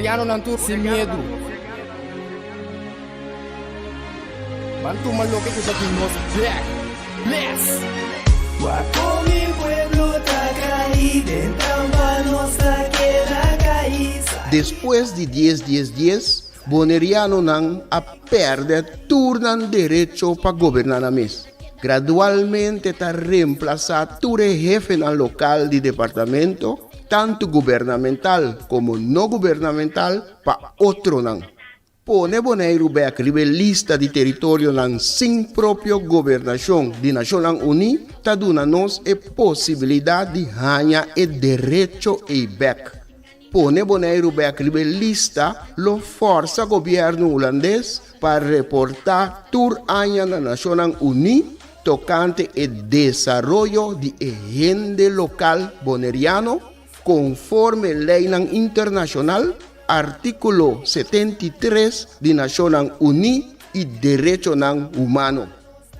Bonerianonan tur sin miedu. Ban tuma loke ku ta di nos bek. Bless! Wak kon mi pueblo ta kai den trampa nos ta keda kai. Despues di dies dies dies, Bonerianonan a pèrdè tur nan derecho pa goberná nan mes. Gradualmente ta remplasá tur e hefenan lokal di departamento, tantu gubernamental komo no gubernamental, pa otronan. Pone Boneiru bèk riba e lista di teritorionan sin propio gobernashon di Nashonnan Uní ta duna nos e posibilidat di haña e derecho ei bèk. Pone Boneiru bèk riba e lista lo fòrsa gobièrnu hulandes pa reportá tur aña na Nashonnan Uní tokante e desaroyo di e hende lokal boneriano konforme leinan internashonal, artíkulo 73 di Nashonnan Uní i derechonan humano.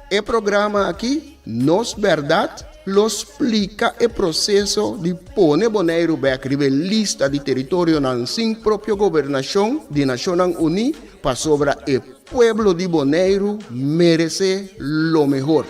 E programa aki, Nos Bèrdat, lo splika e proseso di pone Boneiru bèk riba e lista di teritorionan sin propio gobernashon di Nashonnan Uní pasobra e pueblo di Boneiru meresé lo mehor.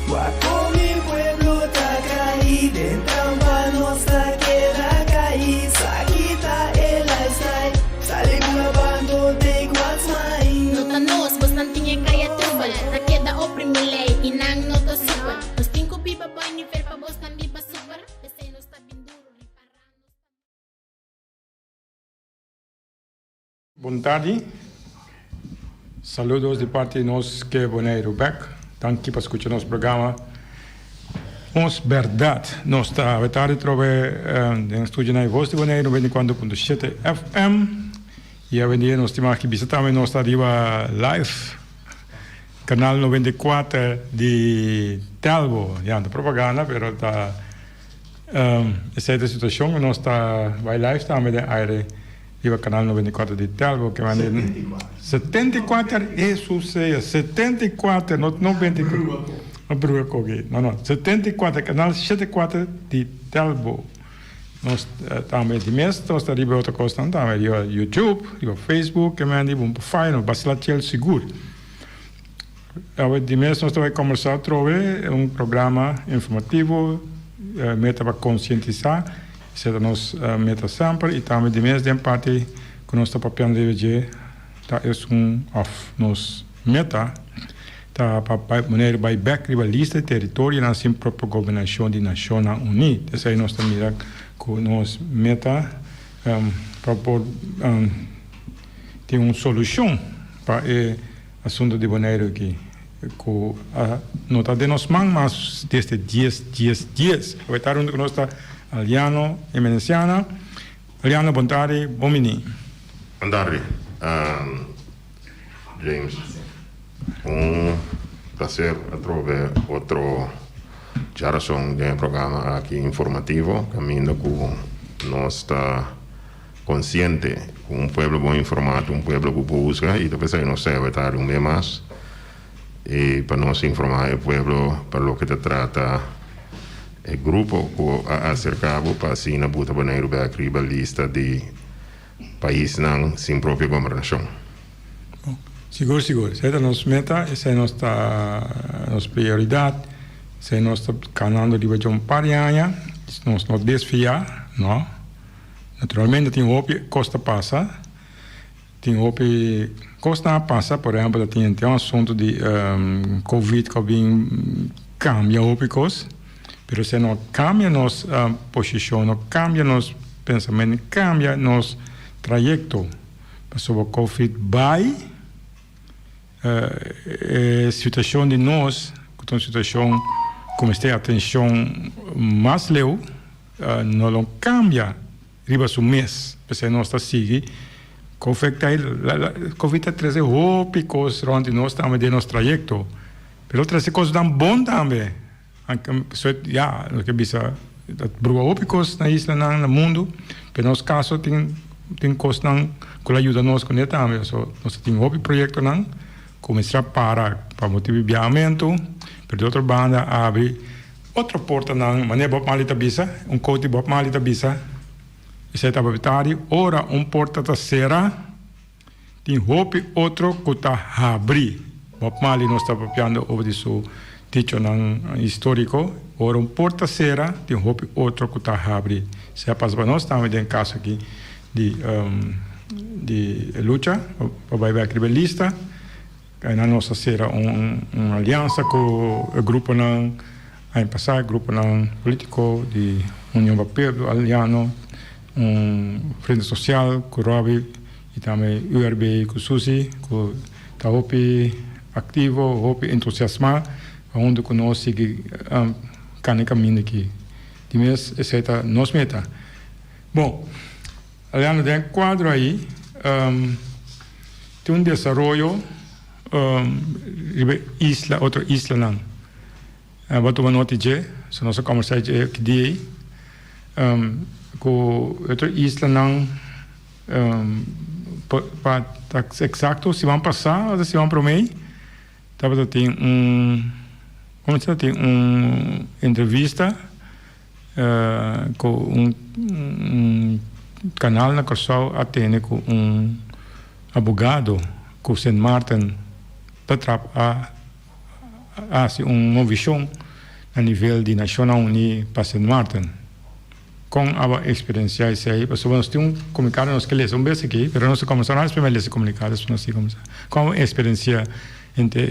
Wak kon mi pueblo ta kai den trampa nos ta keda kai sa kita e lifestyle sali bula bando take what's mine. No ta nos, bosnan tin e kaya trubel. Ta keda oprimi lei i nan no ta supel. Nos tin ku biba boi nivel pa bosnan biba super. P'esei nos ta bin duru, ripará nos ta. Bon tardi. Saludos di parti nos ke Boneiru bek. Danki pa skucha nos programa Ons Berdad. Nos ta awe tardi trobe den studio na e Voz di Boneiru 94.7 FM. I awendia nos tin aki bisa tambe nos ta riba live kanal 94 di Telbo. Ya no ta propaganda pero ta esei ta e situashon ku nos ta bai live tambe den aire. Riba kanal 94 di Telbo ke manda 74 Hesus sea 74 no 94 no brua koki no no 74 kanal 74 di Telbo nos tambe di mes nos ta riba otro kosnan tambe riba YouTube riba Facebook ke manda bo por faya nos basila chel sigur awe di mes nos ta bai kombersa atrobe un programa informativo meta pa konsientisa. Esei ta nos meta semper i tambe di mes den parti ku nos ta papiando riba dje ta esun òf nos meta ta pa bai manera bai bèk riba lista di teritorionan sin propio gobernashon di Nashonnan Uní. Esei nos ta mira ku nos meta pa por tin un solushon pa e asuntu di Boneiru aki ku a no ta den nos man mas desde dies dies dies. Awor ta runda ku nos ta Aliano Emerenciana. Aliano bon tardi, bon bini. Bon tardi James. Un placer atrobe otro djarason den e programa aki informativo kaminda ku nos ta Konsiente ku un pueblo bon informá ta un pueblo ku busca i ta p'esei nos sebe ta un be mas i pa nos informá e pueblo pa loke ta trata e grupo ku a aserká bo pa asina buta Boneiru bèk riba lista di paisnan sin propio gobernashon. Sigur sigur esei ta nos meta, esei nos ta nos prioridat, esei nos ta kanando riba dje un par di aña, nos no desviá no. Naturalmente tin hopi kos ta pasa, tin hopi kosnan a pasa, por ehempel ta tin un asuntu di covid ku a bin kambia hopi kos, pero esei no a kambia nos posishon, no kambia nos pensamentu, no kambia nos trayekto, pasobra covid bai e situashon di nos ku ta un situashon ku mester atenshon mas leu. No lo cambia riba su mes, p'esei nos ta sigui. Covid ta Covid ta trece hopi cos rond di nos tambe den nos trayecto, pero trece cosnan bon tambe. Ya, lo ke bisa ta brua hopi cos na islanan, na mundo, pero nos caso tin tin cosnan cu lo yuda nos cune tambe. So nos ta tin hopi proyectonan cuminsa para pa motibo di biahamento, pero di otro banda abri. Otro portanan, manera Bob Marley ta bisa, un quote di Bob Marley ta bisa, Esei ta papia ora un porta ta sera, tin hopi otro ku ta habri. Bob Marley nos ta papiando over di su dichonan históriko. Ora un porta sera, tin hopi otro ku ta habri. Esei a pasa pa nos tambe den kaso aki di di e lucha pa bai bek riba e lista. Einan nos a sera un un aliansa ku e gruponan aña pasá, gruponan polítiko di Union pa Pueblo, Aliano, un Frente Sosial ku Robbie i tambe URB ku Susi ku ta hopi aktivo, hopi entusiasmá pa huntu ku nos sigui kana e kaminda aki. Di mes esei ta nos meta. Bon, Aliano den e kuadro ei tin un desaroyo riba e isla, otro islanan. Bo a tuma nota di dje, so nos a kombersá dje ki dia ei, ku otro islanan pa ta eksakto siman pasá òf siman promé ei tabata tin un, komo se tin un entrevista ku un kanal na Kòrsou a tene ku un abogado ku Sint Maarten ta trap a hasi un movishon na nivel di Nashonnan Uní pa Sint Maarten. Kon abo a eksperensiá esei? Pasobra nos tin un komunikado nos ke lesa un bes aki, pero nos a kuminsá no primer lesa e komunikado despues nos sigui kuminsá. Kon abo a eksperensiá henter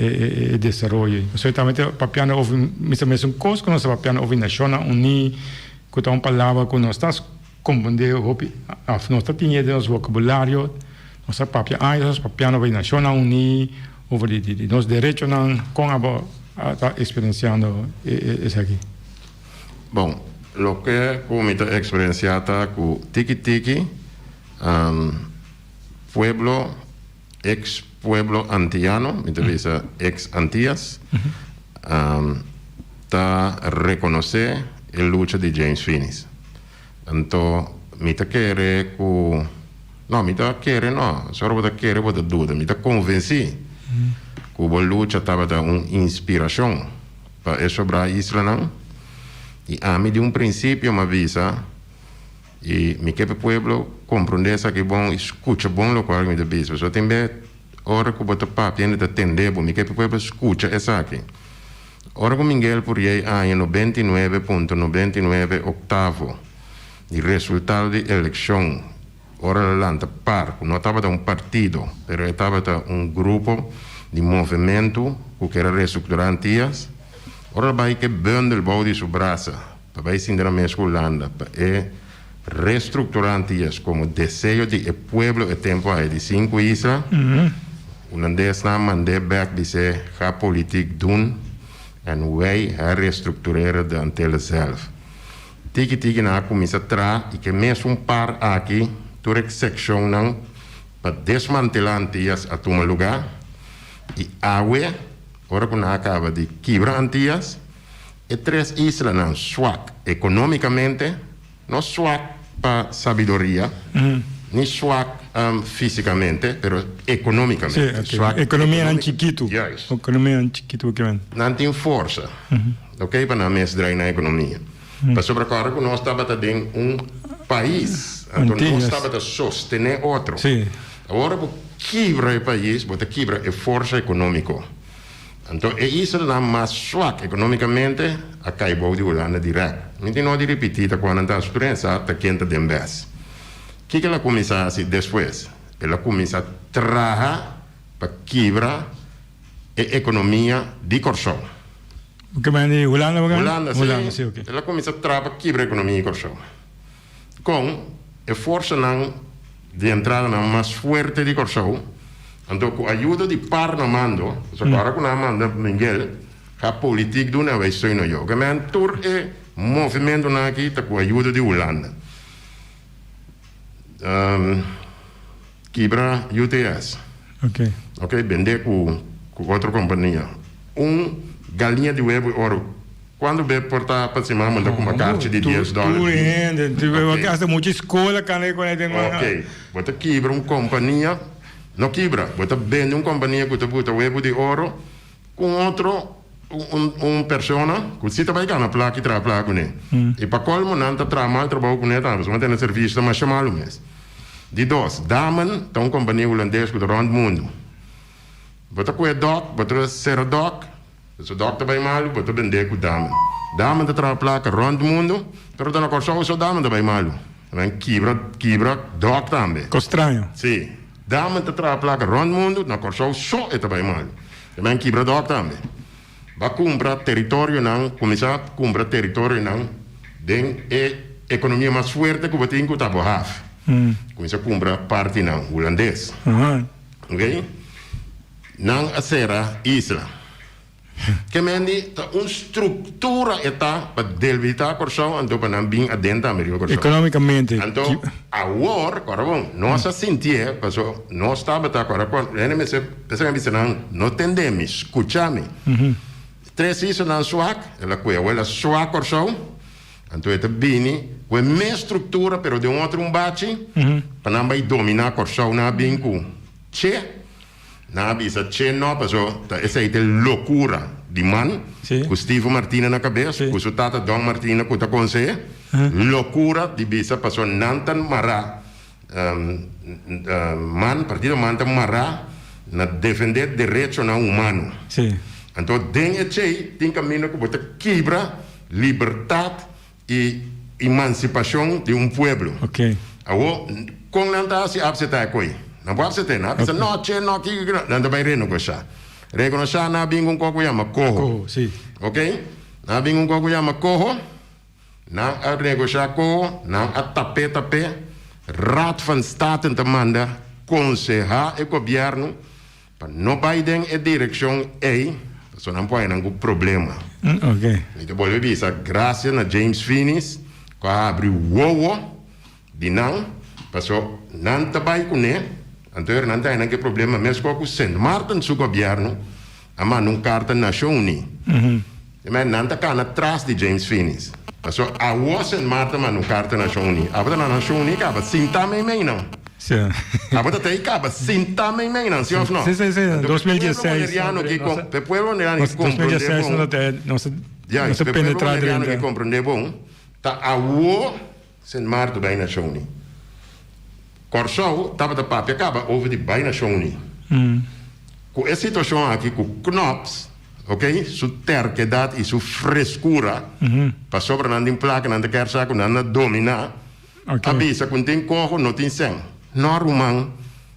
e desaroyo ei? Pasobra tambe ta papiando over mester mesun kos ku nos ta papiando over Nashonnan Uní, ku ta un palabra ku nos ta komprondé hopi òf nos ta tin e den nos vokabulario, nos ta papia años nos papiando over Nashonnan Uní, over di nos derechonan. Kon abo a ta eksperensiando esaki? Bon, loke ku mi ta eksperensiá ta ku tiki tiki pueblo, eks pueblo antiano, mi ta bisa eks Antias, ta rekonosé e lucha di James Finies. Anto mi ta kere ku, no, mi ta kere no, solo bo ta kere bo ta duda, mi ta konvensí ku bo lucha tabata un inspirashon Pa e sobrá islanan, i ami di un prinsipio m'a bisa, i mi ke p'e pueblo komprondé esaki bon i skucha bon lokual mi ta bisa, pasobra tin be ora ku bo ta papia hende ta tende bo, mi ke p'e pueblo skucha esaki. Ora ku Miguel Puriey aña 99.99 oktavo di resultado di elekshon, Ora el a lanta par, ku no tabata un partido, pero e tabata un grupo di movementu ku ker a restrukturá Antias, ora el a bai ku e bundel bou di su brasa pa bai sinta na mes ku Hulanda pa e restrukturá Antias komo deseo di e pueblo e tempu ai di sinku isla, Hulandesnan a mand'é bèk bis'é, Ga politiek doen en wij herrestruktureren de Antillen zelf. Tiki tiki nan a kuminsá traha i ke mesun par aki tur e sekshonnan pa desmantelá Antias a tuma lugá i awe ora ku nan a kaba di kibra Antias e tres islanan swak ekonómikamente, no swak pa sabiduria ni swak físikamente pero ekonómikamente swak. Ekonomianan chikitu. Juist. Ekonomianan chikitu. Nan tin forsa. Ok pa nan mes drai nan ekonomia. Pasobra kòrda ku nos tabata den un pais, anto nos tabata sostené otro. Awor bo kibra e pais, bo ta kibra e forsa ekonómiko. Anto e islanan mas swak ekonómikamente a kai bou di Hulanda dirèk. Mi tin no di ripití ta kua nan ta hasi, tur hende sa ta ken ta den bes. Kiko el a kuminsá hasi despues? El a kuminsá traha pa kibra e ekonomia di Kòrsou. Ke men di Hulanda bo ke? Hulanda, si. Hulanda, si, oke. El a kuminsá traha pa kibra ekonomia di Kòrsou. Kon e forsanan di entradanan mas fuerte di Kòrsou, anto ku ayudo di par na mando, pasobra ora ku nan a manda Miguel, ga politiek doen en wij steunen jou. Ke men tur e movimentonan aki ta ku ayudo di Hulanda. Kibra UTS. Ok. Ok, bende ku ku otro kompania. Un galiña di webu oro. Kuantu be por ta pa siman manda kuma karchi di dies dòler? Tur hende, tur hasta mucha skola kan e kone den. Ok, bo ta kibra un kompania, no kibra, bo ta bende un kompania ku ta buta webu di oro ku un otro. un un persona ku si ta bai gana plaka i traha plaka kuné. I pa kolmo nan ta traha mal trabou kuné tambe, pasobra nan tene servisio ta masha malu mes. Di dos, Damen ta un kompania hulandes ku ta rònt mundu. Bo ta kue dòk, bo ta sera dòk, su dòk ta bai malu, bo ta bendé ku Damen. Damen ta traha plaka rònt mundu, pero ta na Kòrsou so Damen ta bai malu. Nan kibra kibra dòk tambe. Kos straño. Sí. Damen ta traha plaka rònt mundu, na Kòrsou so e ta bai malu. Nan kibra dòk tambe. Ba kumpra teritorionan, kuminsá kumpra teritorionan den e ekonomia mas fuerte ku bo tin ku ta bo haf. Kuminsá kumpra partinan hulandes. Oké. Nan a sera isla. Ke men di ta un struktura e ta pa delbitá Kòrsou anto pa nan bin aden tambe riba Kòrsou. Ekonómikamente. Anto awor, kòrda bon, nos a sintié paso nos tabata kòrda kon hende mester p'esei mi a bisa nan no tende mi, skucha mi. Tres islanan swak, el a kue awor el a swak Kòrsou, anto e ta bini ku e mes struktura pero den un otro un bachi pa nan bai dominá Kòrsou. Nan a bin ku che. Nan a bisa, Che no, paso ta esei ta e lokura di man ku Steven Martina na kabes, ku su tata Don Martina ku ta konseh'é. Lokura di bisa paso nan ta mará, man, partido man ta mará na defendé derechonan humano. Anto den e chei tin kaminda ku bo ta kibra libertat i emansipashon di un pueblo. Awor, kon nan ta hasi apseta e koi? Nan por apseta e? Nan a bisa, No, che, no, kiko kiko. Nan ta bai renegosha. Regonosha, nan a bin ku un kos ku yama koho. Ok? Nan a bin ku un kos ku yama koho. Nan a negosha koho, nan a tap'é tap'é. Raad van Staten ta manda konsehá e gobièrnu Pa no bai den e direkshon ei, pasobra nan por haña nan ku problema. Mi ta bolbe bisa grasia na James Finies ku a habri wowo di nan, pasobra nan ta bai kuné, anto ora nan ta haña nan ku e problema meskos ku Sint Maarten su gobièrnu a manda un karta Nashon Uní. Nan ta kana tras di James Finies. Pasobra awor Sint Maarten manda un karta Nashon Uní. Abo ta na Nashon Uní kaba sinta meimei nan. Abo ta ta ei kaba sinta meimei nan, si òf no? Sí, sí, sí. Anto Dos mil pueblo dieseis. boneriano ki Nos pe pueblo boneriano ki dos mil komprondé dieseis bon. nos ta nos ta Ya, nos ta pe pueblo penetrá boneriano ki drinta. komprondé bon, ta awor Sint Maarten bai Nashon Uní. Kòrsou tabata papia kaba over di bai Nashon Uní. Ku e situashon aki ku Knops, ok, su terkedat i su freskura, pasobra nan tin plaka nan ta kèr sa ku nan a dominá, a bisa ku n'tin koho no tin sèn. No ruman,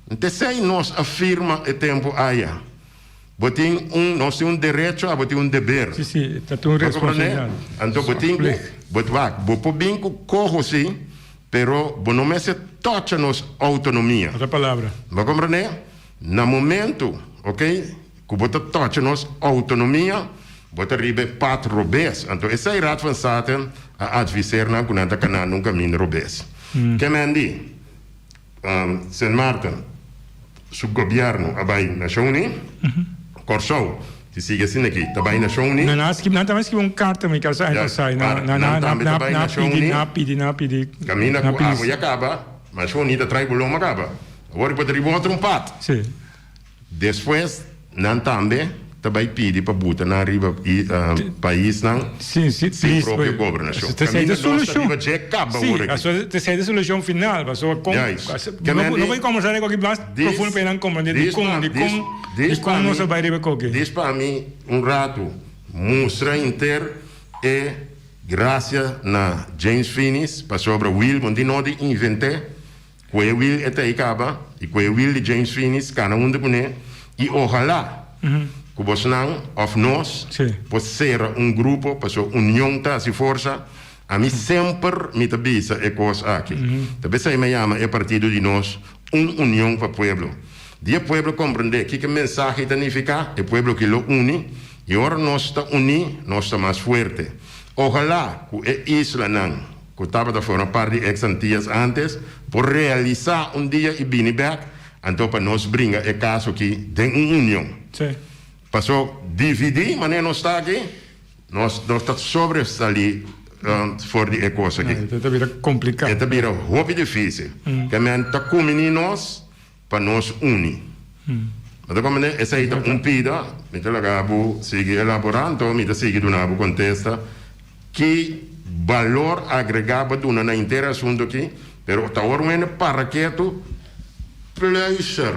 n'tesei nos a firma e tempu aya. Bo tin un, nos tin un derecho, abo tin un deber. Sí, sí, ta tin un Bo komprendé? responsabilidat. Anto bo tin ku, bo wak, bo por bin ku koho sí, pero bo no mester tocha nos outonomia. Otra palabra. Bo komprendé? Na momento, ok, ku bo ta tocha nos outonomia, bo ta riba e pad robes. Anto esei Raad van State a adviseer nan ku nan ta kanando un kaminda robes. Ke men di? Sint Maarten su gobièrnu a bai Nashon Uní, Kòrsou si sigui asina aki ta bai Nashon Uní. Nan a skibi, nan tambe skibi un karta mi kasa aña pasá i nan Nan nan tambe ta bai nan Nashon pidi Uní. nan pidi nan pidi Kaminda nan ku pidi. awe ya kaba, Nashon Uní ta trai bolon a kaba. Awor i por ta riba otro un pat. Sí. Despues nan tambe ta bai pidi pa buta nan riba paisnan Sí, sí, sin please, propio pues, gobernashon. Te sei Kaminda de nos ta solushon. riba dje kaba Sí, awor aki. aso te sei de solushon final, pasobra kon, Juist. aso, Ke no men no di, por komensá riba koki mas dis, profundo pa nan komprendé dis dikon, pa, dis, dikon, dis pa dikon nos mi, a bai riba koki. dis pa mi un ratu mustra henter e grasia na James Finies pasobra Wilbon di no di invent'é. Ku e wil e ta ei kaba i ku e wil di James Finies kana huntu kuné i ohalá ku bosnan òf nos por sera un grupo pasobra union ta hasi forsa. Ami semper mi ta bisa e kos aki. Ta p'esei mi a yama e partido di nos un union pa pueblo. Di e pueblo komprendé kiko e mensahe ta nifiká, e pueblo ki lo uni i ora nos ta uní nos ta mas fuerte. Ohalá ku e islanan. Ku tabata forma parti di ex Antillas antes, por realisá un dia i bini bèk, anto pa nos bringa e kaso aki den un union. Paso dividí manera nos ta aki, nos nos ta sobresalí for di e kos aki. E ta bira kompliká. E ta bira hopi difísil. Ke men ta kuminí nos pa nos uni. Bo ta komprendé? Esei ta un pida, mi ta laga bo sigui elaborá, anto mi ta sigui duna bo kontesta ki balor agregá bo a duna na henter e asuntu aki, pero ta ora un hende para ketu pluister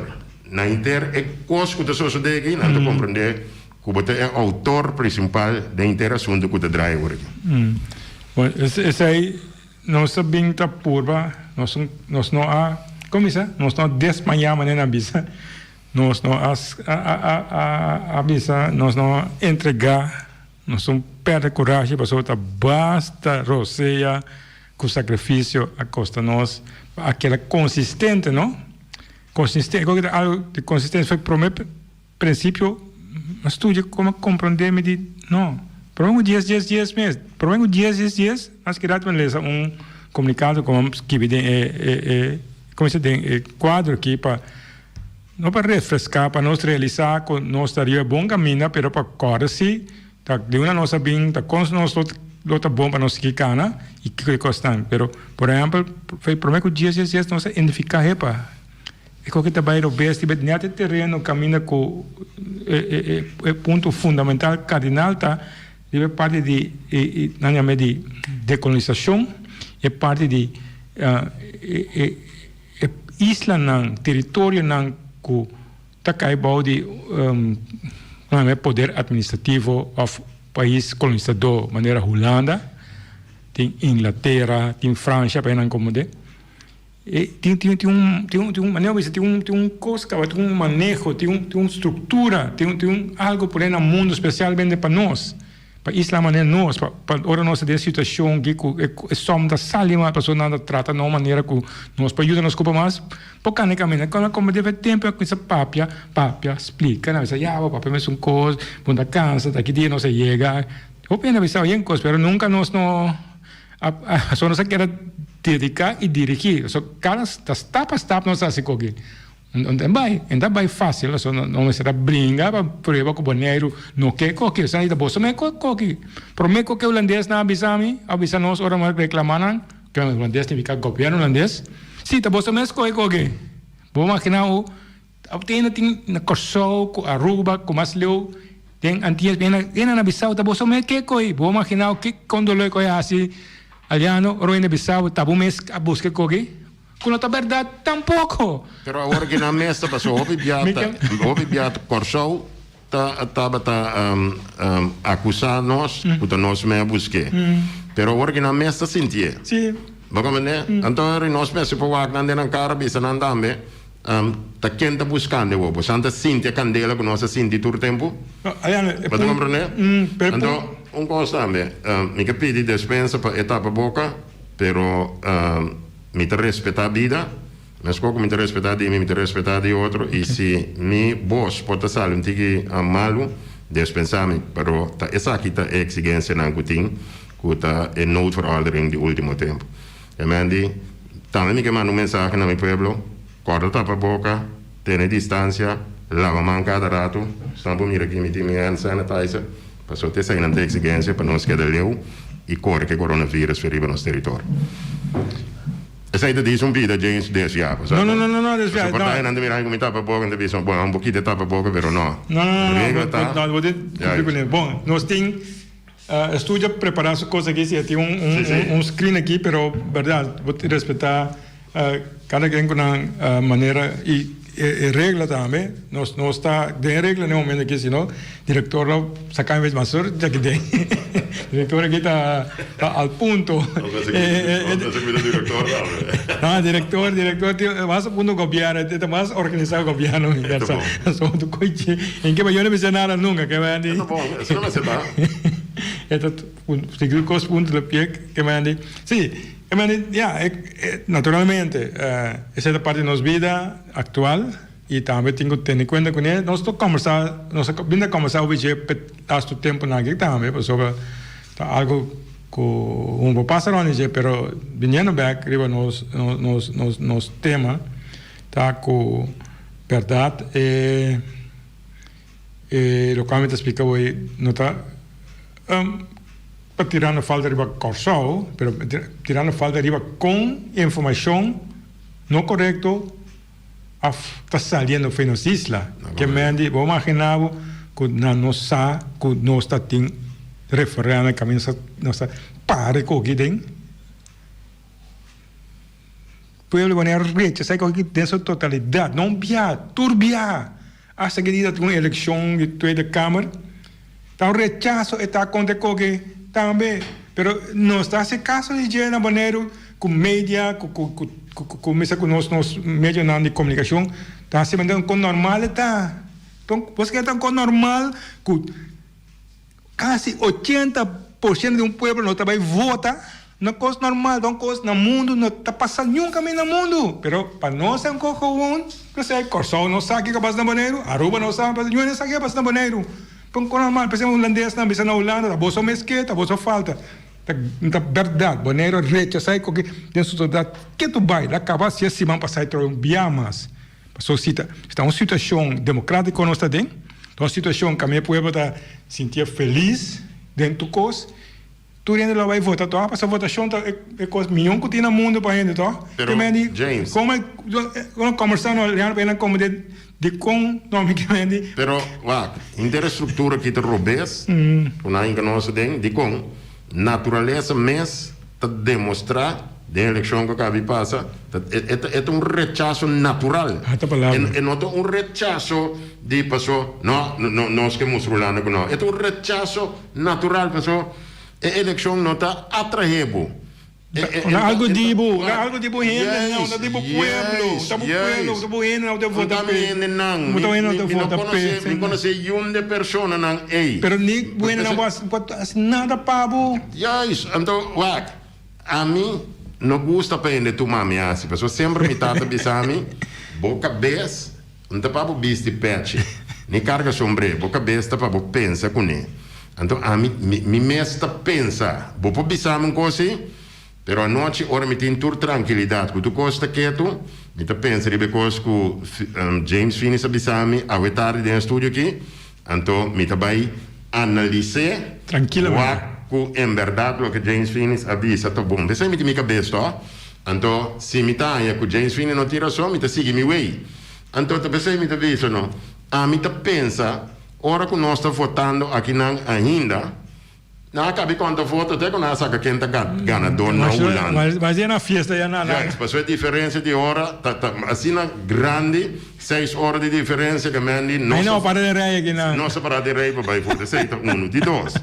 na henter e kos ku ta sosodé aki, nan ta komprendé ku bo ta e outor prinsipal den henter e asuntu ku ta draai awor aki. Bon, esei Nos a bin ta purba, nos nos no a, kon bisa? Nos no a desmayá manera nan bisa, nos no a a bisa, nos no a entregá, nos no pèrdè kurashi pasobra ta basta rosea ku sakrifisio a kosta nos pa a keda konsistente, no? Konsistente, koke ta algu di konsistente for promé. Principio a studia como a comprende mi di no prome cu dies dies dies mes prome cu dies dies dies mas ki rato mi lesa un comunicado como skibi den e e e como se den e cuadro aki pa no pa refresca pa nos realisa cu nos ta riba bon caminda pero pa corda si ta di una nos a bin ta con nos lo lo ta bon pa nos sigui cana y kico e cosnan pero por ehempel prome cu dies dies dies nos a identifica hepa. E koke ta bai robes riba net e tereno kaminda ku e punto fundamental kardinal ta riba e parti di nan yama di dekolonisashon, e parti di e islanan, teritorionan ku ta kai bou di nan yama poder administrativo òf pais kolonisadó manera Hulanda, tin Inglatera, tin Fransha pa nan komod'é. E tin tin tin un tin un tin un manera bisa tin un tin un kos kaba tin un maneho tin un tin un struktura tin un tin un algo por e na mundu spesialmente pa nos pa isla manera nos pa pa ora nos ta den situashon ki ku e e sòm ta sali mas pasobra nan ta trata na un manera ku nos por yuda nos kupa mas por kanda kaminda kònde komo debe tempu a kuminsá papia papia splika nan bisa ya bo papia mesun kos bo no ta kansa ta ki dia nos a yega hopi hende a bisa oye kos pero nunka nos no. Pasobra nos a keda dediká i dirigí. Pasobra kada ta stap a stap nos a hasi koki. No ta bai, no ta bai fásil. Pasobra no mester a bringa pa prueba ku Boneiru no ke koki. Esei ta boso me koki. Promé ku ke hulandesnan a bisa mi, a bisa nos ora nos a reklamá nan, ke hulandes nifiká gobièrnu hulandes, si ta boso mes kohe koki. Bo imaginá ho. Awe tin na Kòrsou ku Aruba ku mas leu den Antillas bena bena na Bissau ta boso mes ke koi bo imaginao ki kon dolor ku a hasi Aliano ora na Bissau ta bo mes a buska e koki ku no ta bèrdat tampoko. Pero awor ki nan mes ta paso hopi bia ta hopi bia ta Kòrsou ta tabata akusá nos ku ta nos mes a busk'é pero awor ki nan mes ta sintié bo komprendé anto nos mester por wak nan den nan kara bisa nan tambe. Ta ken ta buskando e wobo? San ta sinti e kandela ku nos a sinti tur tempu? Bo ta komprendé? Anto, un kos tambe, mi ke pidi despensa pa e tapa boka, pero mi ta respetá bida, meskos ku mi ta respetá di mi, mi ta respetá di otro, i si mi bos por ta sali un tiki malu, despensá mi, pero ta esaki ta e eksigensianan ku tin, ku ta e noodverordening di ultimo tempu. E men di, Tambe mi ke manda un mensahe na mi pueblo, Kòrda tapa boka, tene distansia, laba man kada ratu. Esnan por mira aki mi tin mi hand sanitizer, pasobra ta eseinan ta eksigensia pa nos keda leu i kore ke coronavirus for riba nos teritorio. Esei ta disi un bida James desviá, pasobra No, no, no, no, desviá, pasobra por ta nan ta mira ku mi tapa boka, nan ta bisa, bon, un bokita tapa boka, pero no. No, no, no, no, Regla ta, no, bo tin ya, kumpli kuné. Bon, nos tin. Estudio prepara su cos aki, si e tin un screen aki, pero berdad bo tin respeta cada ken cu nan manera y e regla tambe, nos no sta den e regla na e momento aki, sino director lo saca mi mas sur djaki den, director aki ta al punto. No, director, director tin mas a punto gobierno, e ta mas organisa gobierno mi pensa, en ke yo no bisa nada nunca, ke bay di. Eso no mester ta. E ta sigur kos punto lo pie ke manda di. Si, e manda di, ya, naturalmente esei ta parti di nos bida aktual i tambe tin ku tene kuenta kuné. Nos ta kombersá, nos a bin ta kombersá hopi dje p'e lastu tempunan aki tambe pasobra ta algu ku un por pasa rònt di dje pero biniendo bèk riba nos nos nos nos tema ta ku bèrdat e. E lokual mi ta splika bo ei no ta pa tirando falta riba Kòrsou, pero tirando falta riba kon informashon no korekto. Of ta saliendo for nos isla. Ke men di, bo imagina bo ku nan no sa ku nos ta tin referendum kaminda nos ta para e koki den. Pueblo di Bonaire rechasa e koki den su totalidat, no un bia, tur bia. Hasta ki dia ta tin un elekshon di Tweede Kamer, ta un rechaso e ta kontra e koki tambe. Pero nos ta hasi kaso di dje na Boneiru ku media, ku ku ku ku kuminsa ku nos nos medionan di komunikashon ta hasi manera un kon normal e ta. Bo sa ke ta un kon normal ku Kasi 80% di un pueblo no ta bai vota, no kos normal, ta un kos na mundu no ta pasa niun kaminda na mundu, pero pa nos ta un kos gewoon, p'esei Kòrsou no sa kiko a pasa na Boneiru, Aruba no sa, niun hende sa kiko a pasa na Boneiru, ta un kos normal, p'esei hulandesnan bisa na Hulanda ta boso mes ke, ta boso falta, ta ta bèrdat, Boneiru a rechasá e koki den su totalidat ketu bai, la kaba si e siman pasá e trobe un bia mas. Pasobra si ta ta un situashon demokratiko nos ta den, ta un situashon kaminda e pueblo ta sintié felis den tur kos, tur hende lo bai vota tòg, pasobra votashon ta e kos mihó ku tin na mundu pa hende tòg. Pero, James. Komo e kòmbersá no Leandro pa hende komprendé dikon no mi ke mende. Pero, wak, henter e struktura aki ta robes, ku nan hinka nos aden, dikon? Naturalesa mes ta demostrá den elekshon ku a kabi pasa, ta e ta e ta un rechaso natural. Ata palabra. E no ta un rechaso di paso no no nos ke mustra Hulanda ku no. E ta un rechaso natural paso e elekshon no ta atraé bo. E e No algu di bo, no algu di bo hendenan, no ta di bo pueblo, no ta bo pueblo, no ta bo hendenan ku ta vota p'e. No ta mi hendenan, No ta hendenan ku mi ta no vota p'e. konosé, mi konosé yun de personanan ei. Pero ni bo hendenan bo a hasi nada pa bo. Juist, anto wak, ami no gusta pa hende tuma mi asi, pasobra semper mi tata bisa mi, bo kabes no ta pa bo bisti pechi, ni karga sombré, bo kabes ta pa bo pensa kuné. Anto ami, mi, mi mes ta pensa, bo por bisa mi un kos si? Pero anochi ora mi tin tur trankilidat ku tur kos ta ketu, mi ta pensa riba e kos ku James Finis a bisa mi awe tardi den e studio aki, anto mi ta bai analis'é wak ku en bèrdat loke James Finis a bisa ta bon. P'esei mi tin mi kabes tò. Anto si mi ta haña ku James Finis no tin rason, mi ta sigui mi wei. Anto ta p'esei mi ta bisa no, ami ta pensa ora ku nos ta votando akinan ainda, Nan a kabi konta voto te ku nan a saka ken ta ganador na Hulanda. Mas ya na fiesta ya na. Juist, pasobra e diferensia di ora ta ta asina grandi, seis ora di diferensia ke men di no. No para den rei aki nan. No sa para den rei pa bai vota, esei ta unu. Di dos,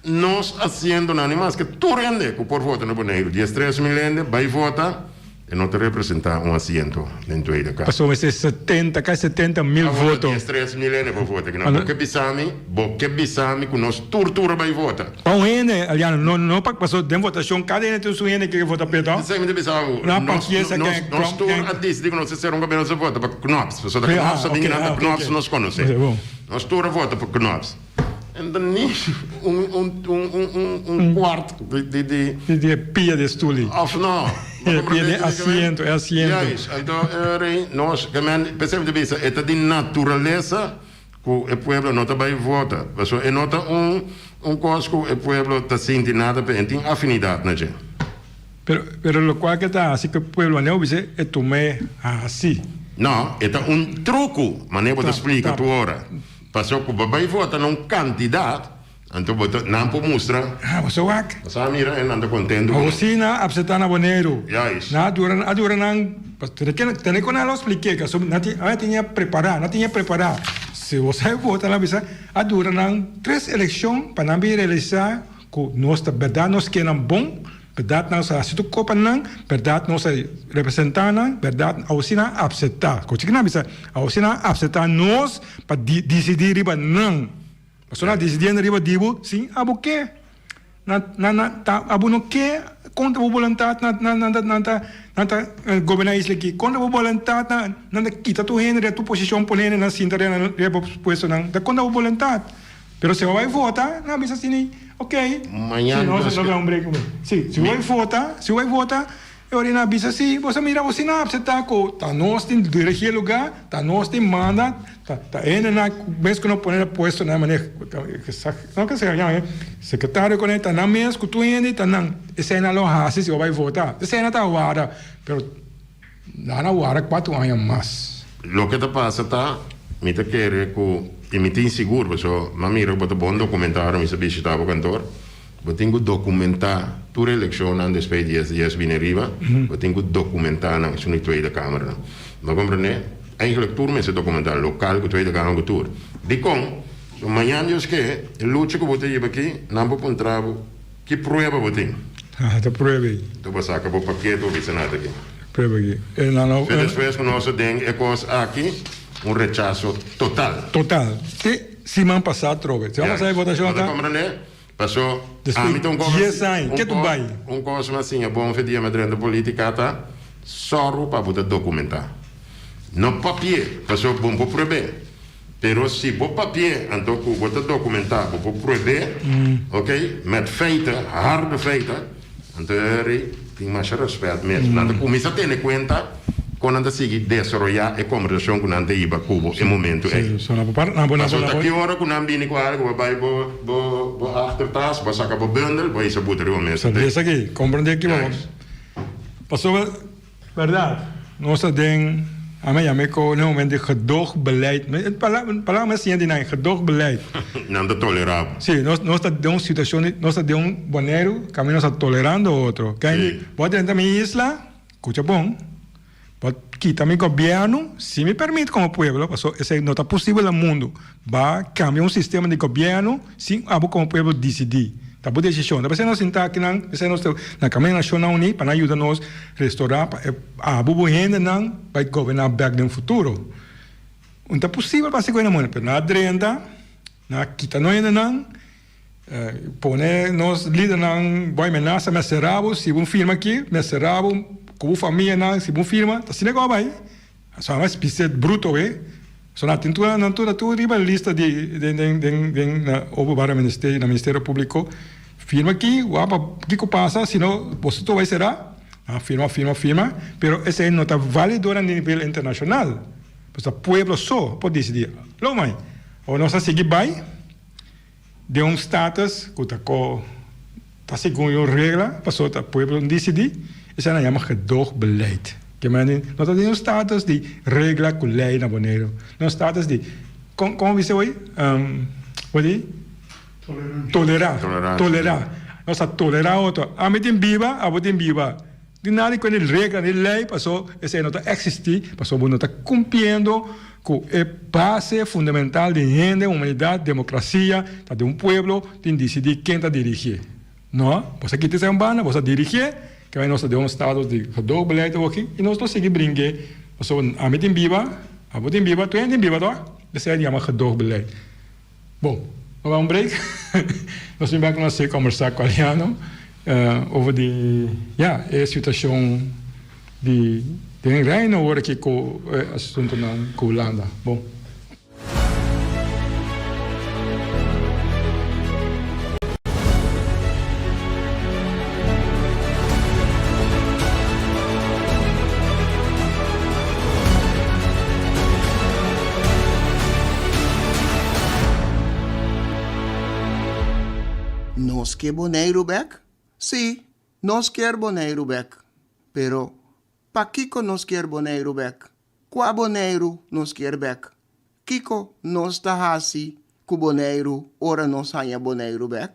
nos asientonan ni maske tur hende ku por vota na Boneiru, 13 mil hende bai vota. E no ta representá un asiento den Tweede Kamer. Pasobra mester 70, casi 70 mil voto. 13 mil hende pa vota aki. Bo ke bisa mi, bo ke bisa mi ku nos tur tur a bai vota. Pa un hende, Aliano, no, no pa, pasobra den votashon kada hende tin su hende ke vota p'e, to? Esei mi ta bisa bo. No pa kiesa nos, nos tur a disidi ku nos ta sera un gobierno nos a vota pa Knops. Pasobra Knops a bin nan ta Knops nos konosé. Nos tur a vota pa Knops. En dan ni un, un, un, un, un, un kwart di, di, di. Di, di e pia di e stoel ei. Of no. E pia di asiento, e asiento. Juist. Anto, e rei, nos, ke men, p'esei mi ta bisa, e ta di naturalesa ku e pueblo no ta bai vota. Pasobra e no ta un, un kos ku e pueblo ta sinti nada p'e, e tin afinidat na dje. Pero, pero lokual ke ta hasi ku e pueblo manera bo bisa e tum'é hasi. No, e ta un truku, manera bo ta splika tur ora. Pasobra ku bo bai vota na un kantidat, anto bo ta, nan por mustra. Ah, bo sa wak. Bo sa mira e nan ta kontentu ku nan. Awosina apseptá na Boneiru. Juist. Nan a dura, a dura nan, tene ke, tene ku nan lo splik'é, pasobra nan tin, nan tin e prepará, nan tin e prepará. Si bo sa e vota, nan bisa, a dura nan tres elekshon pa nan bin realisá ku nos ta bèrdat nos ke nan bon. Bèrdat nos a hasi tur kopa nan, bèrdat nos a representá nan, bèrdat awosi nan a apseptá. Kochi ki nan a bisa? Awosi nan a apseptá nos pa disidí riba nan. Pasobra nan a disidiendo riba di bo sin abo ke. Nan nan nan ta abo no ke kontra bo boluntat nan nan nan ta nan ta nan ta goberná isla aki. Kontra bo boluntat nan nan ta kita tur hende riba tur posishon pone hende nan sinta riba nan riba bo puestonan. Ta kontra bo boluntat. Pero si bo bai vota, nan a bisa asina, ok, Mañana si nos nos no un break un Si, si bo bai vota, si bo bai vota, e ora nan a bisa si, bo sa mira bo si nan a apseptá ku ta nos tin dirigí e lugá, ta nos tin manda, ta ta hendenan mes ku no pone na puesto nan manera no ke se yama sekretario ku ta nan mes ku tur hende ta nan, esei nan lo hasi si bo bai vota, esei nan ta warda, pero. Nan a wara cuatro aña mas. Loke ta pasa ta, mi ta kere ku, i mi tin sigur, paso m'a mira ku bo ta bon dokumentá ora mi sa bishitá bo kantor, bo tin ku dokumentá tur elekshonnan despues di 10 10 bini ariba, bo tin ku dokumentá nan, esun di Tweede Kamernan. Bo komprendé? Eigenlijk tur mester dokumentá, lokal ku Tweede Kamer ku tur. Dikon? So mañan Dios ke, e lucha ku bo ta hiba aki, nan por puntra bo, Ki prueba bo tin? Ha, ta prueba ei. Tu bo saka bo paket bo bisa nada aki. Prueba aki. E nan no. So despues ku nos a den e kos aki, un rechaso total. Total. Te siman pasá atrobe. Siman pasá e votashon ta. Bo ta komprendé? Paso ami ta un kos. Dies aña. Ke tu bai? Un kos mi a siña bon fe dia mi a drenta politika ta, sòru pa bo ta dokumentá. No papi'é, paso bo no por prueb'é. Pero si bo papi'é, anto ku bo ta dokumentá, bo por prueb'é, ok, met feiten, harde feiten, anto eri tin masha rèspèt mes. Nan ta kuminsá tene kuenta kon nan ta sigui desaroyá e kombersashon ku nan ta hiba ku bo e momentu ei. Pasobra ta ki ora ku nan bini ku algu, bo bai bo bo bo achtertas, bo saka bo bundel, bo hisa buta riba mesa. Pasobra Berdad, nos ta den, ami a yama e ko na e momento di gedoogbeleid. E palabra mi a siña di nan, gedoogbeleid. Nan ta tolera bo. Si, nos nos ta den un situacion di, nos ta den un Boneiru kaminda nos ta tolerando otro. Kende, bo a drenta mi isla, kucha bon, bo a kita mi gobierno sin mi permit komo pueblo, pasobra esei no ta posibel na mundu. Ba cambia un sistema di gobierno sin abo como pueblo dicidi. Ta bo decision. Ta p'esei nos sinta akinan, p'esei nos ta na Camino Nacionnan Uní pa nan yuda nos restora pa e abo bo hendenan bai goberna bek den futuro. Un ta posibel pa haci cu e na mundo, pero nan a drenta, nan a kita nos hendenan, pone nos lidernan bo amenaza, mi a cera bo si bo firma aki, mi a cera bo cu bo famianan si bo firma, ta asina cu a bai. So a bisé bruto e. So nan tin tur nan tur tur riba lista di den den den den na openbare ministerio na ministerio publico firma aki wak pa kiko pasa sino boso tur bai sera nan firma firma firma pero esei no ta valido na nivel internacional pasobra pueblo so por disidi lo mai o nos a sigui bai den un status ku ta ko ta segun un regla pasobra ta pueblo disidí, esei nan yama gedoogbeleid. Ke manera di no ta den un status di regla ku lei na Boneiru, den un status di kon kon bisa hoy wou di tolerá tolerá nos ta tolerá otro ami tin biba abo tin biba Di nada ku e regla ni lei paso esei no ta eksistí paso bo no ta kumpliendo ku e base fundamental di hende, humanidat, demokrasia ta di un pueblo tin disidí ken ta dirigié. No, bo sa kita esei un banda, bo sa dirigié, ke nos ta den un status di gedogbeleid awoki i nos lo sigui bring'é paso ami tin biba, abo tin biba, tur hende tin biba tok, esei yama gedogbeleid. Bon, nos bai un break. Nos bin bek nos kombersá ku Aliano over di, ya, e situashon di den Reino awor aki ku e asuntunan ku Hulanda. Bon. Nos ke Boneiru bek? Sí, nos kier Boneiru bek. Pero, pakiko nos kier Boneiru bek? Kua Boneiru nos kier bek? Kiko nos ta hasi ku Boneiru ora nos haña Boneiru bek?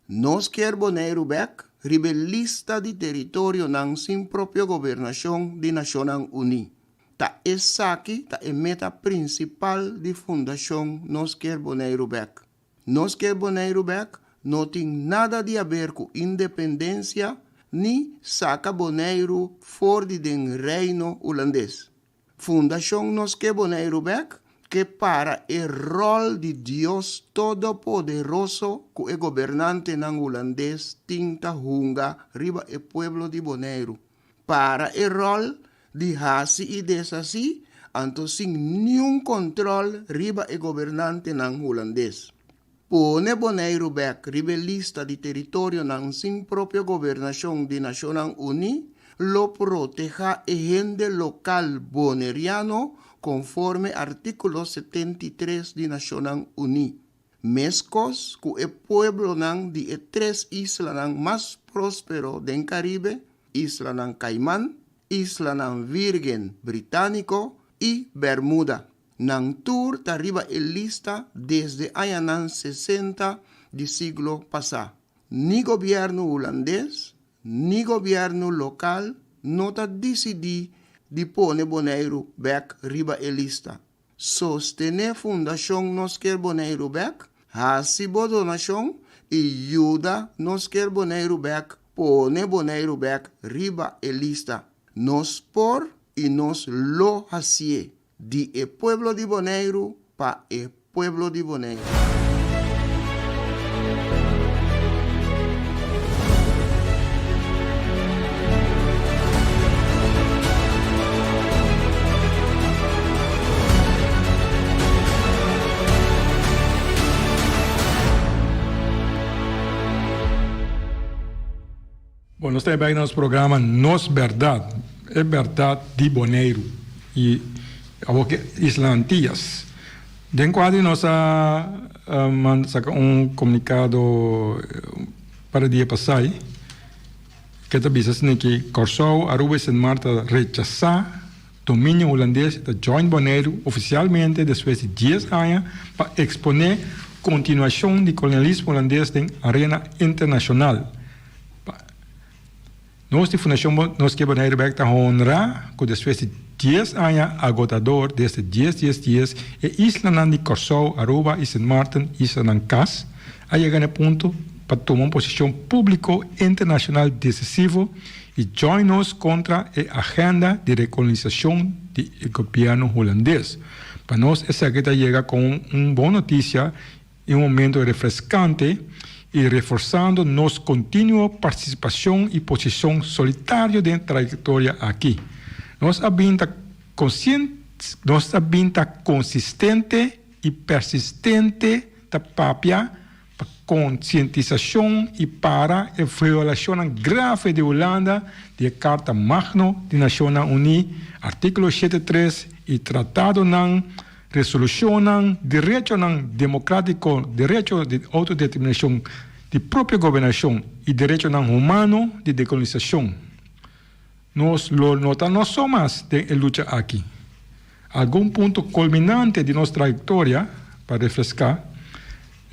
Nos kier Boneiru bek riba e lista di teritorionan sin propio gobernashon di Nashonnan Uní. Ta esaki ta e meta prinsipal di Fundashon Nos Kier Boneiru Bek. Nos Kier Boneiru Bek no tin nada di aber ku independensia ni saka Boneiru for di den Reino Hulandes. Fundashon Nos Ke Boneiru Bek ke para e ròl di Dios Todopoderoso ku e gobernantenan hulandes tin ta hunga riba e pueblo di Boneiru. Para e ròl di hasi i deshasí anto sin niun kòntròl riba e gobernantenan hulandes. Pone Boneiru bèk riba e lista di teritorionan sin propio gobernashon di Nashonnan Uní lo protehá e hende lokal boneriano konforme artíkulo 73 di Nashonnan Uní, meskos ku e pueblonan di e tres islanan mas próspero den Karibe, Islanan Kaiman, Islanan Vírgen Britániko i Bermuda. Nan tur ta riba e lista desde añanan 60 di siglo pasá. Ni gobièrnu hulandes ni gobièrnu lokal no ta disidí di pone Boneiru bèk riba e lista. Sostené Fundashon Nos Kier Boneiru Bèk, hasi bo donashon i yuda Nos Kier Boneiru Bèk pone Boneiru bèk riba e lista. Nos por i nos lo hasié, di e pueblo di Boneiru pa e pueblo di Boneiru. Bon, nos ta bai na nos programa Nos Berdad, e berdad di Boneiru y awor ki Isla Antillas. Den cuadro nos a manda saca un comunicado para dia pasai ke ta bisa asina ki Kòrsou, Aruba y Sint Maarten ta rechasa dominio hulandes y ta join Boneiru oficialmente despues di dies aña pa expone continuacion di colonialismo hulandes den arena internacional. Nos di Fundashon Nos Ke Boneiru Bèk ta honrá ku despues di dies aña agotador, desde dies dies dies, e islanan di Kòrsou, Aruba i Sint Maarten, islanan kas, a yega na e punto pa tuma un posishon públiko internashonal desisivo i djòin nos kontra e agènda di rekolonisashon di e gobièrnu hulandes. Pa nos esaki ta yega komo un bon notisia E un momento refrescante y reforsando nos continuo participacion y posicion solitario den trayectoria aki. Nos a bin ta nos a bin ta consistente y persistente ta papia pa concientisacion y para e violacionnan grave di Hulanda di e Carta Magno di Nacionnan Uní, articulo shete tres, y tratadonan Resolushonnan, derechonan demokratiko, derecho di outodeterminashon, di propio gobernashon i derechonan humano di dekolonisashon. Nos lo no ta nos so mas den e lucha aki. Algun punto kulminante di nos trayektoria, pa refreská,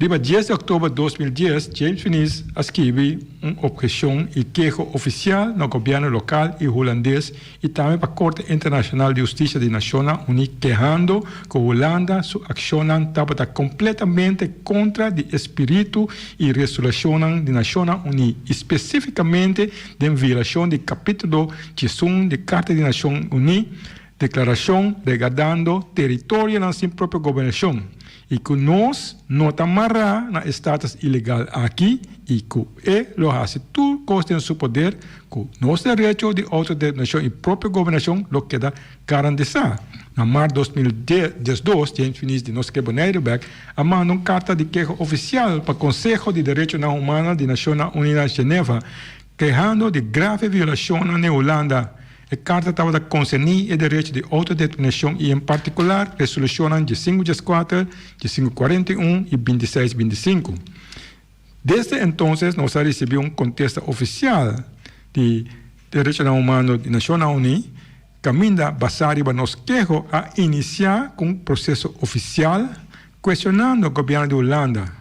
Riba dies di òktober 2010, James Finies a skibi un opheshon i keho ofisial na gobièrnu lokal i hulandes i tambe pa Korte Internashonal di Hustisia di Nashonnan Uní kehando ku Hulanda su akshonnan tabata kompletamente kontra di e spiritu i resolashonnan di Nashonnan Uní i spesífikamente den violashon di Kapítulo diesun di Karta di Nashon Uní, Deklarashon regardando teritorionan sin propio gobernashon i ku nos no ta mará na e status ilegal aki i ku e lo hasi tur kos den su poder ku nos derecho di outodeterminashon i propio gobernashon lo keda garantisa. Na mart 2012, James Finies di Nos Ke Boneiru Bek a manda un karta di keho ofisial pa Konseho di Derechonan Humano di Nashonnan Uní na Geneva kehando di grave violashonnan den Hulanda. E karta tabata konserní e derecho di outodeterminashon i en partikular resolushonnan diesinku dieskuater, diesinku kuarenta i un i bintiseis bintisinku. Desde entonses nos a risibí un kontesta ofisial di Derechonan Humano di Nashonnan Uní kaminda basá riba nos keho a inisiá ku un proseso ofisial kuestionando gobièrnu di Hulanda.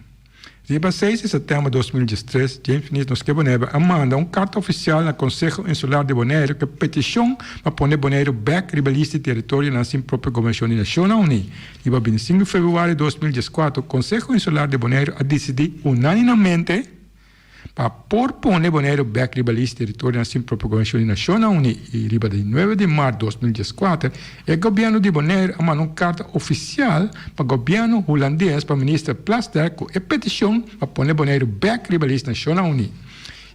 Riba seis di sètèmber 2013, James Finies Nos Ke Boneiru a manda un karta ofisial na Konseho Insular di Boneiru ku e petishon pa pone Boneiru bèk riba lista di teritorionan sin propio gobernashon di Nashonnan Uní. Riba 25 di febrüari 2014, Konseho Insular di Boneiru a disidí unáninamente Pa por pone Boneiru bek riba lista di teritorionan sin propio gobernashon di Nashonnan Uní i riba di nuebe di mart 2014 e gobièrnu di Boneiru a manda un karta ofisial pa gobièrnu Hulandes pa minister Plasterk ku e petishon pa pone Boneiru bek riba lista Nashonnan Uní.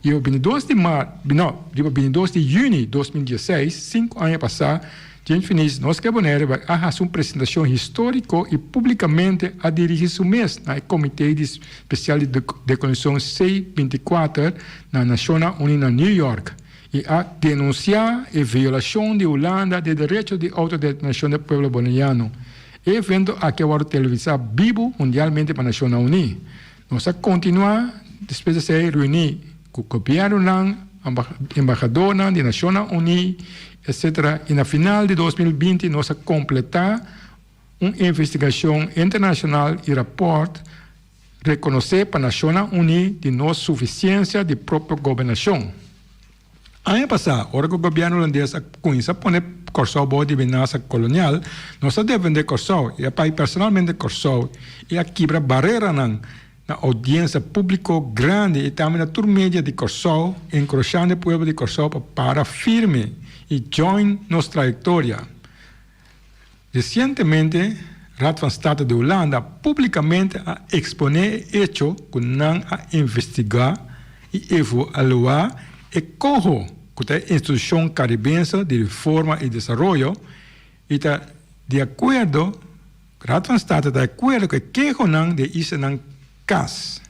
Riba bintidos di mart, no, riba bintidos di yüni 2016, sinku aña pasá, James Finies, Nos Ke Bonaire bai a hasi un presentashon históriko i públikamente a dirigí su mes na e Komité di Spesial di Dekolonishon C 24 na Nashonnan Uní na New York i a denunsiá e violashon di Hulanda di e derecho di outodeterminashon di e pueblo boneriano. E evento aki a wòrdu televisá bibu mundialmente pa Nashonnan Uní. Nos a kontinuá despues di esei reuní ku gobièrnunan. embahadornan di Nashonnan Uní, etc. I na final di 2020 nos a kompletá un investigashon internashonal i rapòrt rekonosé pa Nashonnan Uní di nos sufisiensia di propio gobernashon. Aña pasá, ora ku gobièrnu hulandes a kuminsá pone Kòrsou bou di menasa kolonial, nos a defendé Kòrsou i a pai personalmente Kòrsou i a kibra bareranan na oudiensia públiko grandi i tambe na tur media di Kòrsou, enkurashando e pueblo di Kòrsou pa para firme i join nos trayektoria. Resientemente, Raad van State di Hulanda públikamente a eksponé e echo ku nan a investigá i evaluá e coho, ku ta e institushon karibense di reforma i desaroyo, i ta di akuerdo, Raad van State ta di akuerdo ku e kehonan di e islanan kas.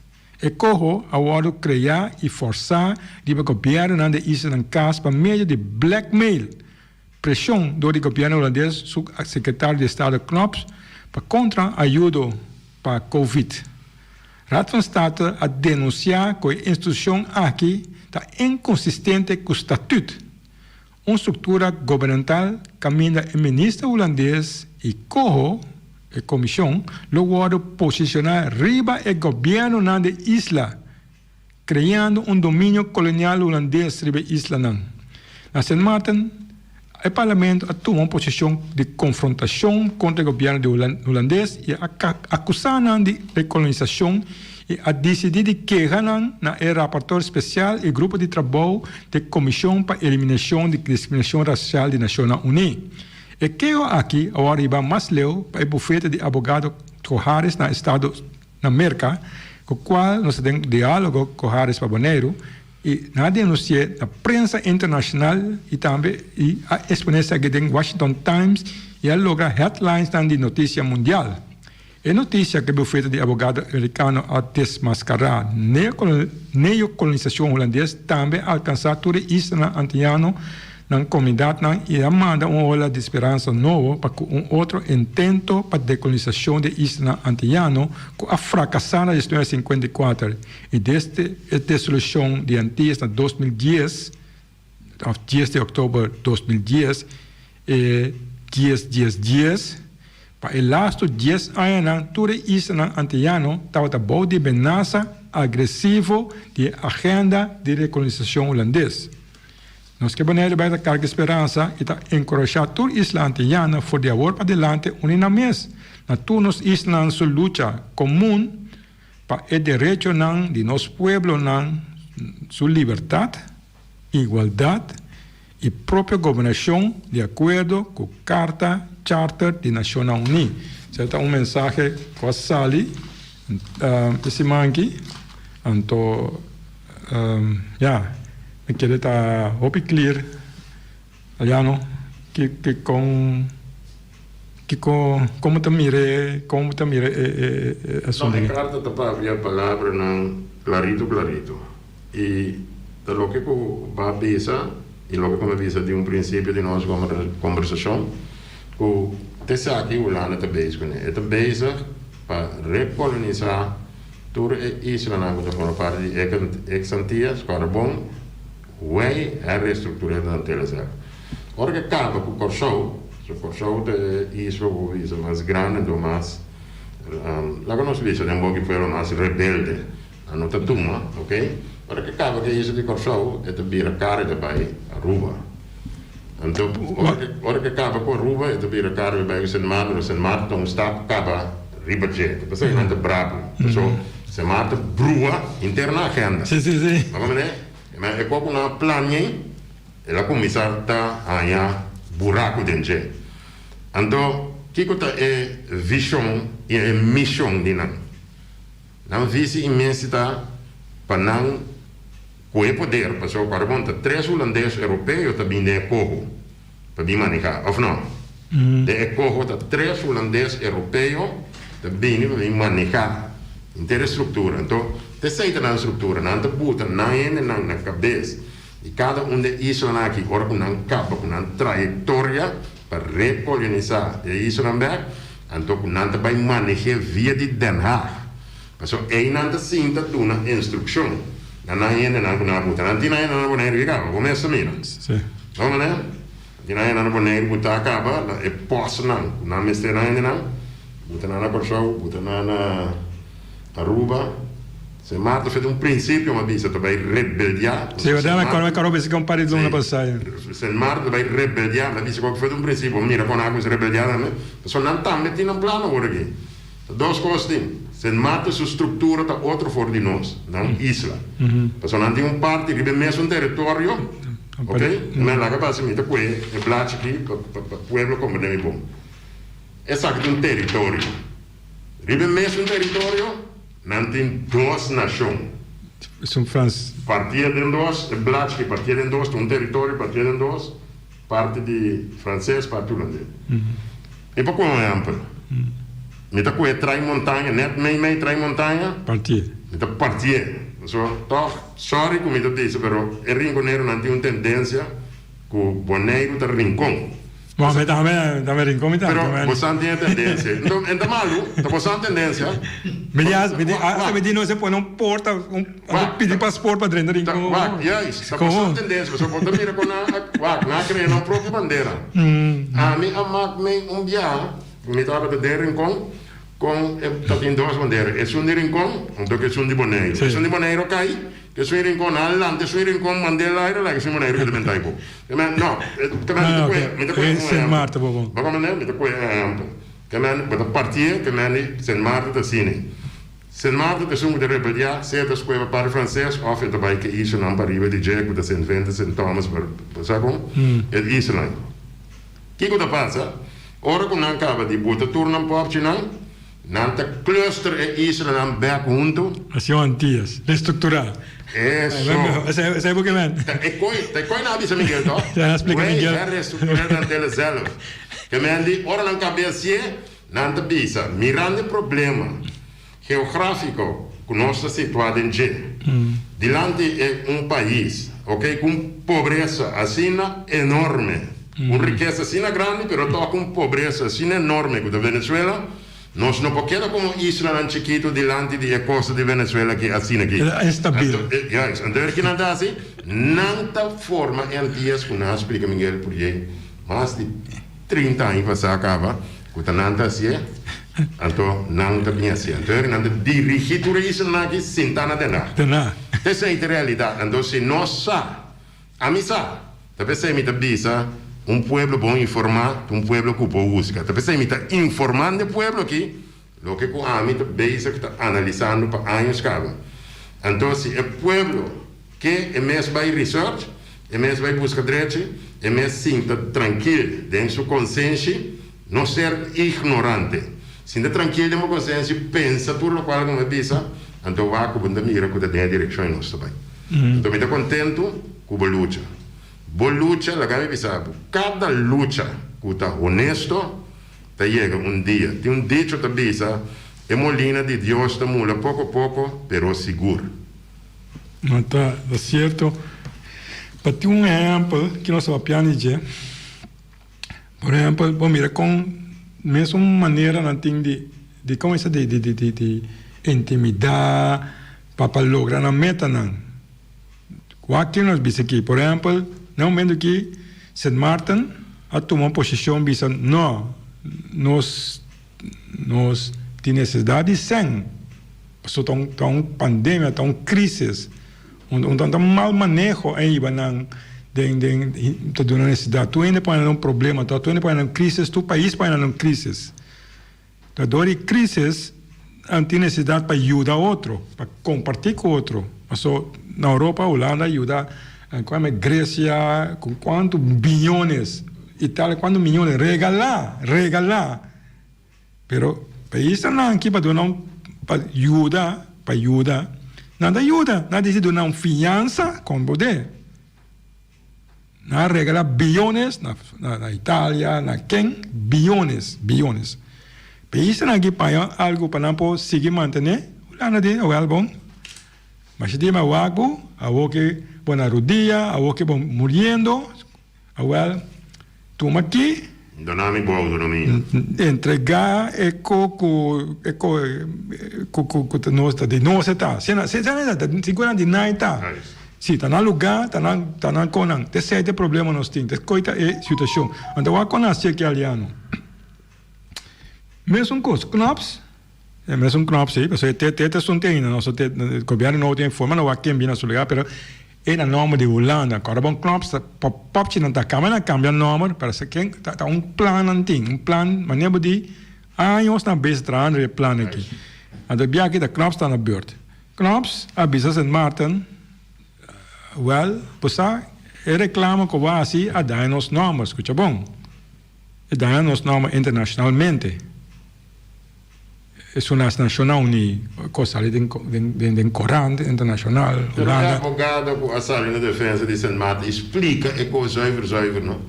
E coho a wòrdu kreá i fòrsá riba gobièrnunan di e islanan kas pa medio di blackmail. Preshon dor di gobièrnu hulandes su sekretario di estado Knops pa kontra ayudo pa Covid. Raad van State a denunsiá ku e institushon aki ta inkonsistente ku statut, un struktura gobernamental kaminda e minister hulandes i koho, e komishon, lo wòrdu posishoná riba e gobièrnunan di isla. Kreando un dominio kolonial hulandes riba e islanan. Na Sint Maarten, e parlamento a tuma un posishon di konfrontashon kontra e gobièrnu di hulandes i a akusá nan di rekolonisashon i a disidí di keha nan na e raportor spesial i grupo di trabou di e Komishon pa Eliminashon di Diskriminashon Rasial di Nashonnan Uní. E keho aki a wòrdu hibá mas leu pa e bufete di abogado Coharis na estado na Merka, ku kual nos ta den diálogo ku Harris pa Boneiru i nan a denunsi'é na prensa internashonal i tambe i a eksponé esaki den Washington Times i a logra headlinesnan di notisia mundial. E notisia ku e bufete di abogado amerikano a desmaskará neokolonisashon hulandes tambe a alkansá tur e islanan antiano nan komunidatnan i a manda un ola di speransa nobo pa ku un otro intento pa dekolonisashon di e islanan antiyano ku a frakasá na 1954 i desde e desolushon di Antillas na 2010 òf dies di òktober 2010 e dies dies dies pa e lastu dies añanan tur e islanan antiyano tabata bou di menasa agresivo di e agenda di rekolonisashon hulandes. Nos ke Boneiru bai ta karga speransa i ta enkurashá tur isla antiyano for di awor padilanti uni nan mes na tur nos islanan su lucha komun pa e derechonan di nos pueblonan, su libertat, igualdat i propio gobernashon di akuerdo ku Karta Charter di Nashonnan Uní. Esei ta un mensahe ku a sali e siman aki. Anto ya, mi kere ta hopi clear, Aliano, ki ki kon kiko komo ta mira e komo ta mira e e e asuntu No, e aki? karta ta papia palabranan klarito klarito. I ta loke ku bo a bisa i loke ku mi a bisa di un prinsipio di nos kombersashon ku ta esaki Hulanda ta bezig kuné. E ta bezig pa rekolonisá Tur e islanan ku ta forma parti di ex Antillas, kòrda bon, wei a restruktur'é nan telesèl. Ora ku e kaba ku Kòrsou, so Kòrsou ta e isla ku bo bisa mas grandi anto mas, laga nos bisa den boki pueblo mas rebelde, nan no ta tuma, ok. Ora ku e kaba ku e isla di Kòrsou e ta bira kara e ta bai Aruba. Anto ora ku e kaba ku Aruba e ta bira kara e bai ku Sint Maarten, pero Sint Maarten ta un stap kaba riba dje. Ta p'esei nan ta brabu. Paso Sint Maarten brua henter nan agenda. Bo comprende? Ma e kos ku nan a plania ei, el a kuminsá ta haña buraku den dje. Anto kiko ta e vishon i e mishon di nan? Nan visi i mesi ta pa nan Ku e poder, pasobra ku ta tres hulandes europeo ta bin den e koho pa bin maneha, of no? Den e koho ta tres hulandes europeo ta bini pa bin maneha henter e struktura. Anto, ta esei ta nan struktura. Nan ta buta nan hendenan na kabes di kada un di e islanan aki ora ku nan kaba ku nan trayektoria pa rekolonisa e islanan bek, anto ku nan ta bai maneh'é via di Den Haag. Pasobra einan ta sinta duna instrukshon. Na nan hendenan ku nan a buta. Nan tin nan hendenan na Boneiru i kaba. Bo mes ta mira. Sí. No manera? Tin nan hendenan na Boneiru ku ta kaba na e pòstnan ku nan mester nan hendenan. Buta nan na Kòrsou, buta nan na Aruba. Sint Maarten fe di un prinsipio mi a bisa ta bai rebeldiá. Sí, berdad mi acorda mi acorda bisa ke un par di luna pasá. Sint Maarten ta bai rebeldiá. Mi a bisa ku fe di un prinsipio. Bo mira kon nan a kuminsá rebeldiá tambe. Pasobra nan tambe tin nan plan awor aki. Ta dos kos tin. Sint Maarten su struktura ta otro for di nos, nan isla. Pasobra nan tin un parti riba e mesun teritorio, ok? Men laga basa mi ta kue e blachi aki pa pa pueblo komprende mi bon. Esaki ta un teritorio. Riba e mesun teritorio nan tin dos nashon. Esun Frans. Partié den dos, e blachi aki partié den dos, ta un teritorio partié den dos. Parti di franses, parti hulandes. Mi por kohe un ehèmpel. Mi ta kohe trai montaña, nèt mei mei trai montaña. Partié. Mi ta partié. So, tòg, sòri ku mi ta bisa, pero e rinkoneronan tin un tendensia ku Boneiru ta rinkon. Bon, mi tambe, tambe rincon mi ta. Pero bosan tin e tendensia. Enton, e ta malu, ta bosan tendensia. Mi di, mi di, hasta mi di no se pone un porta, un, Wak, pidi paspoort pa drenta rincon. Wak, juist, ta bosan tendensia, pasobra bo ta mira kon nan a, wak, nan a krea nan propio bandera. Ami a mak mi un biaha, mi tabata den rincon, kon e ta tin dos bandera, esun di rincon, anto ku esun di Boneiru. Esun di Boneiru a kai. Ke su rincon a lanta e su rincon mand'é laira laga su Boneiru ke ta benta aibo. Ke men no, ke men mi ta kohe, mi ta kohe un ehempel. Bo comprende? Mi ta kohe un ehempel. Ke men bo ta partié ke men di Sint Maarten ta asina. Sint Maarten ta esun ku ta rebeldiá, sea ta skohe pa parti franses òf e ta bai ke islanan pariba di dje ku ta Sint Vincent, Sint Thomas, bo sa kon? E islanan. Kiko ta pasa? Ora ku nan kaba di buta tur nan pòpchinan, Nan ta cluster e islanan bek huntu. Nacion Antillas, restructura. Eso. Esei bo ke men. Ta e koi, ta e koi nan a bisa Miguel to? Ta nan a splika Miguel. Wey, herrestructureer de Antilles zelf. Ke men di, ora nan kabia hacié, nan ta bisa, mirando e problema geografico ku nos ta situa den dje, dilanti e un pais, ok, ku un pobresa asina enorme, Un rikesa asina grandi pero tok un pobresa asina enorme ku ta Venezuela, nos no por keda komo islanan chikitu dilanti di e kosta di Venezuela ki asina aki. E ta instabil. Anto, juist, anto e kinan ta hasi? Nan ta forma e Antillas ku nan a splika Miguel Purjey mas di 30 aña pasá kaba ku ta nan ta hasié, anto nan ta bin hasié. Anto nan ta dirigí tur e islanan aki sintá na Den Haag. Den Haag. Esei ta e realidat. Anto si nos sa. Ami sa! Ta p'esei mi ta bisa, un pueblo bon informá ta un pueblo ku por husga. Ta p'esei mi ta informando e pueblo aki loke ku ami ta bezig ta analisando pa años kaba. Anto si e pueblo ke e mes bai research, e mes bai buska drechi, e mes sinta trankil den su konsenshi, no ser ignorante. Sinta trankil den bo konsenshi, pensa tur lokual ku mi a bisa, anto wak ku bo ta mira ku ta den e direkshon nos ta bai. Anto mi ta kontentu ku bo lucha. Bo lucha, laga mi bisa bo, kada lucha ku ta honesto ta yega un dia. Tin un dicho ta bisa, E molina di Dios ta mula poko poko, pero sigur. No ta sierto. Pa tin un ehèmpel ki nos ta papia di dje. Por ehèmpel, bo mira kon mesun manera nan tin di di kon esa di di di di intimidá pa pa logra nan metanan. Wak ke nos bisa aki. Por ehèmpel, na momento aki Sint Maarten a tuma un posishon bisa no, nos nos tin nesesidat di sèn pasobra ta un ta un pandemia, ta un krisis. Un tanta mal maneho a hiba nan den den ta duna necesidad. Tur hende por haya un problema, tur hende por haya un crisis, tur pais por haya un crisis. Ta dor di crisis nan tin necesidad pa yuda otro, pa comparti cu otro. Paso na Europa, Hulanda a yuda Grecia cu cuanto biyones, Italia cuanto miyones regala, regala. Pero paisnan aki pa duna un pa yuda pa yuda nan ta yuda nan dici duna un fiansa con bo de nan a regala biyones na na Italia na ken biyones biyones paisnan aki paña algo pa nan por sigui mantene Hulanda di awel bon masha di wak bo awor ke bo na rudia awor ke bo muriendo awel tuma aki. Duna mi bo autonomia. Entregá e ko ku e ko ku ku ku ta nos ta di nos e ta. Si na si na ta si ku nan di nan e ta. Si ta nan lugá ta nan ta nan konan. Ta esei ta e problema nos tin. Ta koi ta e situashon. Anto wak kon hasi e kialiano. Mesun kos Knops e mesun Knops si pasobra e te te asuntu ainda nos te gobierno nobo tin e forma no wak ken bini na su lugá pero E na nomber di Hulanda. Kòrda bon Knops ta pòpchi nan ta kamba nan kambia nomber pero sa ken ta un plan nan tin un plan manera bo di años nan bezig trahando riba e plan aki. Anto e biaha aki ta Knops ta na beurt. Knops a bisa Sint Maarten wèl bo sa e reklamo ku bo a hasi a daña nos nomber skucha bon e daña nos nomber internashonalmente. Esun las Nashonnan Uní ku sali den den korant internashonal Pero e abogado ku a sali na defensa di Sint Maarten i splika e kos zuiver zuiver no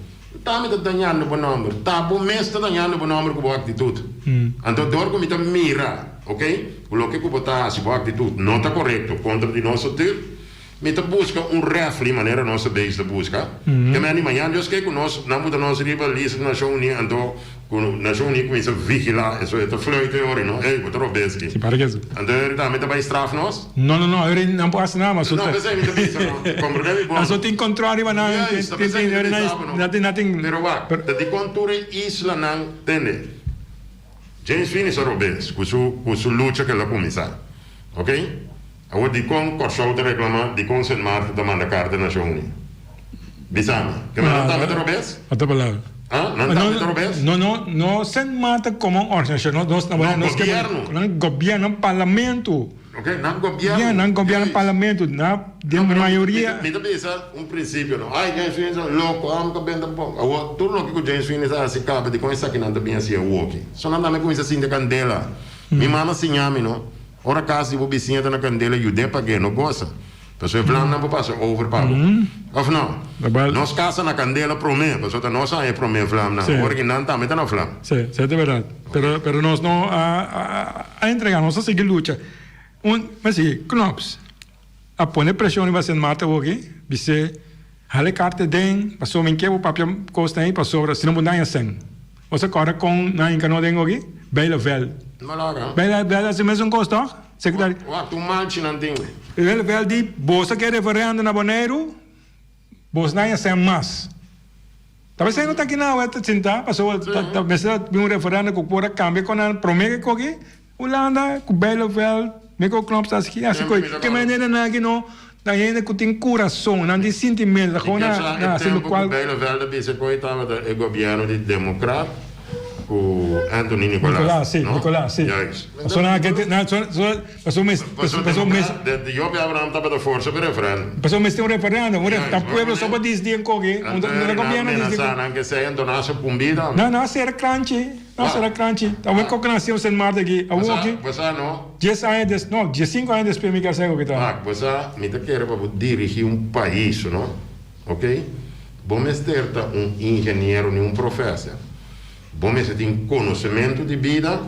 ta mi ta dañando bo nòmber, ta bo mes ta dañando bo nòmber ku bo aktitut. Anto dor ku mi ta mira ok ku loke ku bo ta hasi bo aktitut no ta korekto kontra di nos atuur mi ta buska un refli manera nos ta bezig ta buska ke mi a anima yan Dios ke ku nos nan buta nos riba lista di Nashon Uní anto Ku Nashon Uní kuminsá vigilá eso e ta fluit e ora no ey bo ta robeski. Si para keso. Anto e ora tambe ta bai straf nos? No no no e ora nan por hasi nada mas. No p'esei mi ta bisa no komprendé mi bon. Paso tin control riba nan. Juist ta p'esei mi ta bisa bo no. Nothing. Pero wak ta dikon tur e islanan tende James Finish a robes ku su ku su lucha ku el a kuminsá ok awor dikon Kòrsou ta reklamá dikon Sint Maarten ta manda karta Nashon Uní. Bisa mi, ke nan tambe ta robes? Otra palabra. Ah, nan tambe ta robes? No, no, no Sint Maarten como un organisashon. No, nos, no, gobierno. Nan gobierno, parlamento. Ok, nan gobierno. Ya, nan gobierno, parlamento. Na, den mayoria. Mi ta bisa un principio, no. Ay, James Finies ta loco, amo ta benta bon. Awor, tur loke cu James Finies a haci caba, dicon esakinan ta bin haci awoki? So nan tambe cuminsa sinti candela. Mi mama siña mi, no. Ora cas di bo bisiña ta na candela, yud'é pag'é, no gosa. Pasobra e vlamnan por pasa over pa bo. Of no? Nos casa na candela prome, pasobra ta nos haña e prome vlamnan. Awor ki nan tambe ta na vlam. Sí, sí, ta berdad. Pero, pero nos no a, a entrega, nos a sigui lucha. Un, mi a sigui, Knops a pone presion riba Sint Maarten awoki, bis'é, hala e carta den, pasobra mi ke bo papia cosnan ei, pasobra si no bo daña sèn. Bo sa corda con nan hinca no den awoki? Bijleveld. Bijleveld haci mesun cos, toch? Secretario. Wak, un malchi nan tin. Bijleveld di, boso ke referendo na Boneiru, boso daña sèn mas. Ta besei no ta aki nan awe ta sinta, pasobra ta mester bin un referendo cu por a cambia con nan prome ke koki Hulanda cu Bijleveld, me cu Knops ta haci haci koe. Ke manera nan aki no ta hende cu tin curason, nan tin sintimento, ta gewoon na E haci tempo cu locual. Bijleveld a bisa koe tabata e gobierno di democrat cu Anthony Nicolaas, Nicolaas, si, no? Nicolaas, si. Juist. Pasobra nan a ke nan so so pasobra mes Pasobra pasobra mes democrat de Job Abraham tabata forsa pa e referendum. Pasobra mester un referendum, un Juist, ta pueblo so pa disdi en koki, un Anto ta nan gobierno disdi menasa nan ke sey anto nan a sucumbí tambe. Nan a sera kranchi. Nan sera kranchi. Ta wen koke nan hacemos Sint Maarten aki. Awor aki. Bo sa no? Dies aña des, no, diesinco aña despues mi kier sa koke ta. Wak, bo sa, mi ta kere pa bo dirigi un pais, no? Ok? Bo mester ta un ingeniero ni un professor. Bo mester tin konosementu di bida,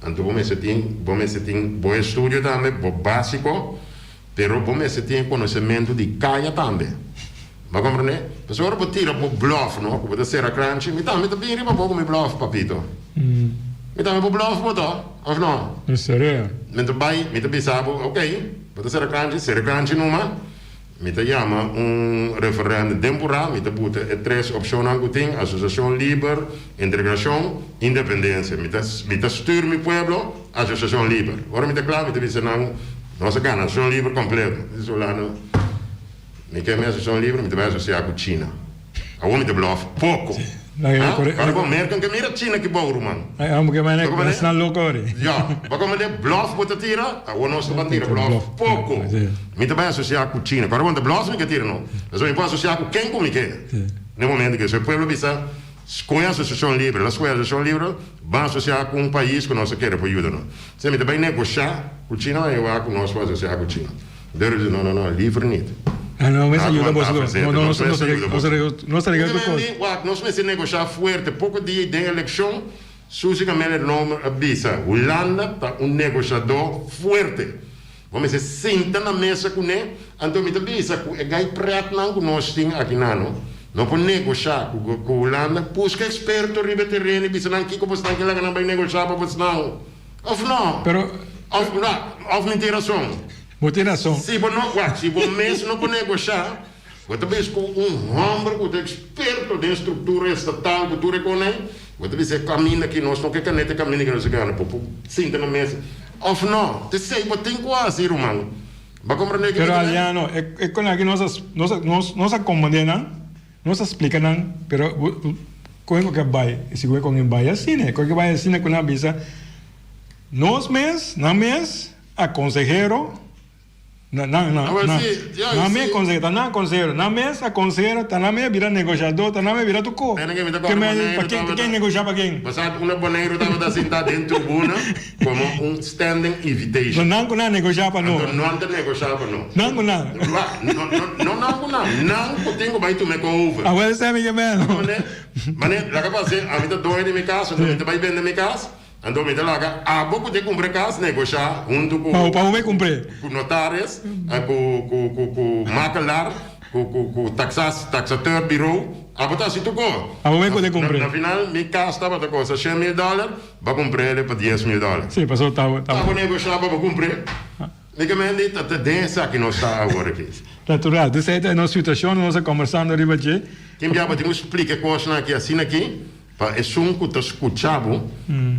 anto bo mester tin, bo mester tin bo estudio tambe, bo básiko, pero bo mester tin e konosementu di kaya tambe. Bo a komprendé? Pasobra ora bo tira bo blòf, no, ku bo ta sera kranchi, mi tambe ta bin riba bo ku mi blòf, papito. Mi tambe por blòf bo to, òf no? Mi serea. Mi ta bai, mi ta bisa bo, ok, bo ta sera kranchi, sera kranchi numa. Mi ta yama un referèndum den purá, mi ta buta e tres opshonnan ku tin, asosiashon liber, integrashon, independensia. Mi ta mi ta stür mi pueblo, asosiashon liber. Ora mi ta kla, mi ta bisa nan, nos a gana asosiashon liber kompleto. Mi ta Solano. Mi ke mi asosiashon libre, mi ta bai asosiá ku China. Awor mi ta blòf poko. Ah, ora bo Merka ke mira China ki bou, ruman. Ya, bo komprende? Blòf bo ta tira, awor nos ta ban tira blòf poko. Mi ta bai asosiá ku China. Ora bo no ta blòf mi ke tira no. Pasobra mi por asosiá ku ken ku mi ke. Na e momento ke e pueblo bisa skohe asosiashon libre, la skohe asosiashon libre, ban asosiá ku un pais ku nos ta kere por yuda nos. Mi ta bai negoshá ku China, mi wak ku nos por asosiá ku China. Dor di no no no liever niet. Ah no mester yuda boso Laat no no nos mester yuda boso. Nos ta regla tur kos. Wak nos mester negosha fuerte poko dia den elekshon Suzy Camelia Romer a bisa Hulanda ta un negoshador fuerte bo mester sinta na mesa kune anto mi ta bisa ku e gai pretnan ku nos tin aki na no. No por negoshá ku ku Hulanda. Buska eksperto riba e tereno i bisa nan kiko bosnan ke laga nan bai negoshá pa bosnan. Òf no? Pero. Òf no, òf mi tin rason? Bo tin rason. Si bo no, wak, si bo mes no por negoshá, bo ta bisa ku un hòmber ku ta eksperto den struktura estatal ku tur e konai, bo ta bisa e kaminda aki nos no ke kaneta e kaminda aki nos a gana. Bo por sinta na mesa. Òf no? T'esei bo tin ku hasi, ruman. Bo a komprendé Pero Aliano, e e kon aki nos a nos a nos nos a komprendé nan, nos a splika nan, pero kon ku ke bai, sigur kon e bai asina, kon ke bai asina ku nan a bisa nos mes, nan mes a konsehero, nan nan nan Awor nan si, ya, nan mes si. konsehero, ta nan konsehero, nan mes a konsehero, ta nan mes a bira negoshadó, ta nan mes a bira tur ko. Pena ke mi ta Ke kòrda men Boneiru pa ken tabata, ken negoshá pa ken? bo sa unda Boneiru tabata sintá den tribuna? Komo un standing invitation. No nan ku nan negoshá pa no. Anto nan ta negoshá pa no. Nan ku nan. No, no, no nan ku nan. Nan ku tin ku bai tuma e ko over. Awel esei mi ke meno. Mane, mane, laga pase, ami ta doño di mi kas, anto mi ta bai bende mi kas, anto mi ta laga abo ku tin kumpra e kas negoshá huntu ku. Pa bo bai kumpr'é. Ku notaris, ku, ku, ku, ku makelaar. Ku ku ku taxas taxateur bureau abo ta hasi tur ko. Abo bai kude kumpr'é. Na final mi kas tabata kosta shen mil dòler, bo a kumpr'é pa dies mil dòler. Sí, pasobra ta ta. Abo negoshá pa bo kumpr'é. Mi ke men di ta ta den esaki nos ta awor aki. Natural. Dus ei ta nos situashon, nos a kombersando riba dje. Tin bia bo tin ku splika e kosnan aki asina aki pa esun ku ta skucha bo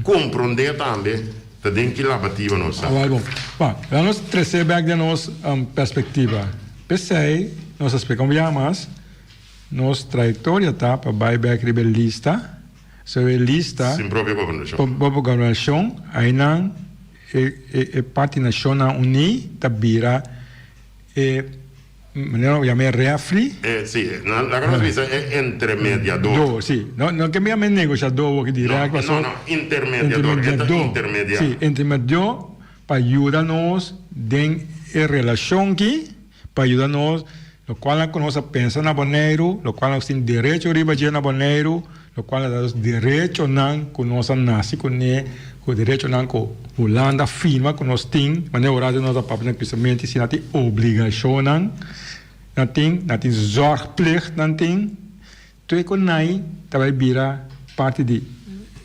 komprondé tambe ta den ki labativa nos ta. Awor bon, bon, laga nos trese bek den nos perspektiva. P'esei nos a splika un biaha mas, nos trayektoria ta pa bai bek riba e lista, so e lista. Sin propio gobernashon. Propio gobernashon, einan e e parti Nashonnan Uní ta bira e. Manera bo yama e refri. E, si. Nan, laga nos bisa e entremediador. Do, si. No, no ke mi yama e negoshador wak dirèk, No, paso. no, no, intermediador. E ta intermediá. Si, intermediador pa yuda nos den e relashon ki, pa yuda nos, lokual ku nos a pensa na Boneiru, lokual nos tin derecho riba dje na Boneiru, lokual a da nos derechonan ku nos a nase kuné, ku derechonan ku Hulanda firma ku nos tin, manera ora nos a papia na kuminsamentu si nan tin obligashonnan, nan tin, nan tin zorgplicht nan tin, tur e konai ta bai bira parti di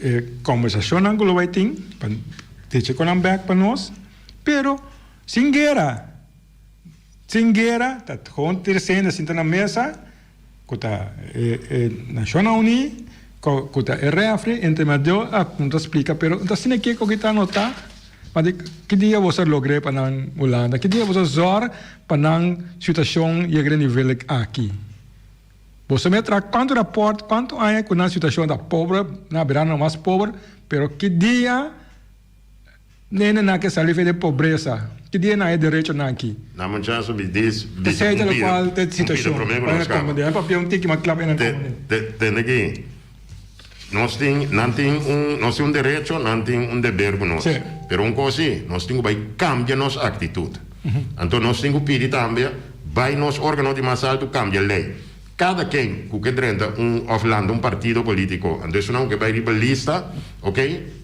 e kombersashonnan ku lo bai tin pa drecha ku nan bèk pa nos, pero sin guera, sin guera ta gewoon trese sinta na mesa. Ku ta e Nashonnan Uní, ku ta e refri entre medio a no ta splika pero ta asina ke ku ta anotá ma di ki dia boso a logr'é pa nan Hulanda, ki dia boso a zòr pa nan situashon yega den nivel aki. Boso mester traha kuantu rapòrt, kuantu aña ku nan situashon ta pober, nan a bira nan mas pober, pero ki dia. Nene nan ke sali fe den pobresa, ki dia nan e derechonan aki? Nan un chance bi dis bisa Esei ta un pida, lokual ta un pida situashon. prome ku Bai nos na kaba. komende. Nan papia un tiki mas klap e nan Te komende. te tende aki, nos tin nan tin un nos tin un derecho, nan tin un deber ku nos. Sí. Pero un kos si, nos tin ku bai kambia nos aktitut. Anto nos tin ku pidi tambe bai nos organo di mas altu kambia lei. Kada ken ku ke drenta un òf lanta un partido polítiko, anto esunnan ku ke bai riba lista, ok,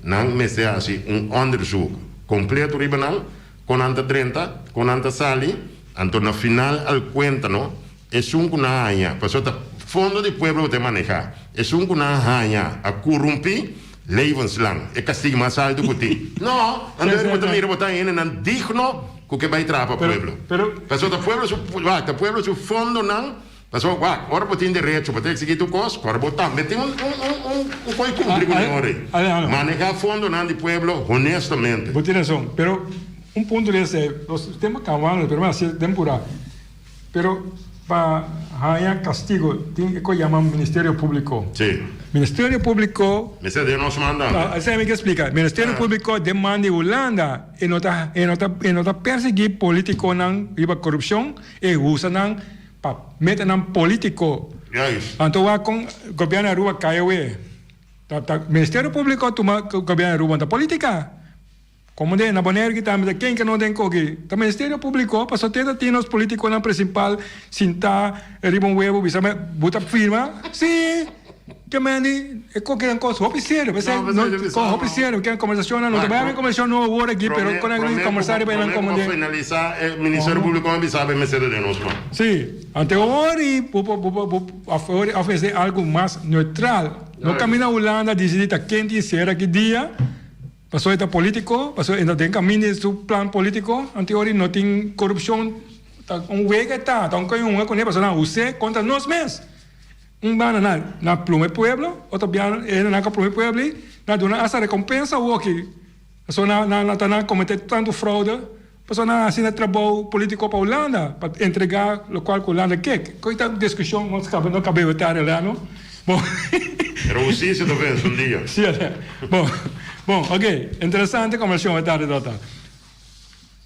nan mester hasi un ònderzoek kompleto riba nan, kon nan ta drenta, kon nan ta sali, anto na final al kuenta no, esun ku nan haña, pasobra ta fondo di pueblo ku ta manehá, esun ku nan haña a kurumpí, levenslang, e kastig mas altu ku tin. No, anto bo ta mira bo ta hendenan digno Ku ke bai traha pa pueblo. Pasobra ta pueblo su, wak, ta pueblo su fondonan, pasobra, wak, ora bo tin derecho pa ta eksigi tur kos, ora bo tambe tin un, un, un, un, un koi kumpli ku nan ora ei. Maneha fondonan di pueblo honestamente. Bo tin rason, pero un punto di esei, nos tempu a kaba, pero mi a hasi tempura. Pero pa haña castigo tin e cu yama Ministerio Publico. Sí. Ministerio Publico. Mester den nos manda anto. Esei mi ke splica. Ministerio Publico den man di Hulanda e no ta e no ta e no ta persegui politiconan riba corupcion, e usa nan pa metanan politico. Juist. Anto wak con gobierno di Aruba cay awe. Ta ta Ministerio Publico tuma gobierno di Aruba ta politica. Como den na Bonaire ki tambe ta ken ke no den koki ta ministerio publico pasobra te ta tin nos politiconan principal sinta riba un webo bisa bo ta firma si. Ke men di e koke den kos hopi serio, p'esei No, no p'esei yo bisa kon hopi no. serio ke kombersashonnan no ta Right, bai habi kombersashon nobo awor aki pero Prome kon a prome ku kombersá riba prome enan ku komo bo den finalisá e Ministerio Públiko a bisa bo e mester ta den nos man. Sí, ante ori bo por bo por bo of ori ofresé algu mas neutral. No kaminda Hulanda disidí ta ken tin sera ki dia, pasobra e ta polítiko, pasobra e ta den kaminda di su plan polítiko, ante ori no tin korupshon, ta un wega e ta, ta un koe hunga kuné pasobra nan a us'é kontra nos mes. Un banda na na pluma e pueblo, otro biaha e hende nan ka pluma e pueblo ei, nan duna asta rekompensa awoki. Pasobra nan nan ta nan komete tantu fraude, pasobra nan hasi nan trabou politiko pa Hulanda, pa entrega lokual ku Hulanda ke. Koi ta diskushon nos kaba no kab'é wetá arreglá no. Bon. Pero hustisia ta vense un dia. Si alé. Bon, bon, oke. Interesante kombersashon wetá di dòkter.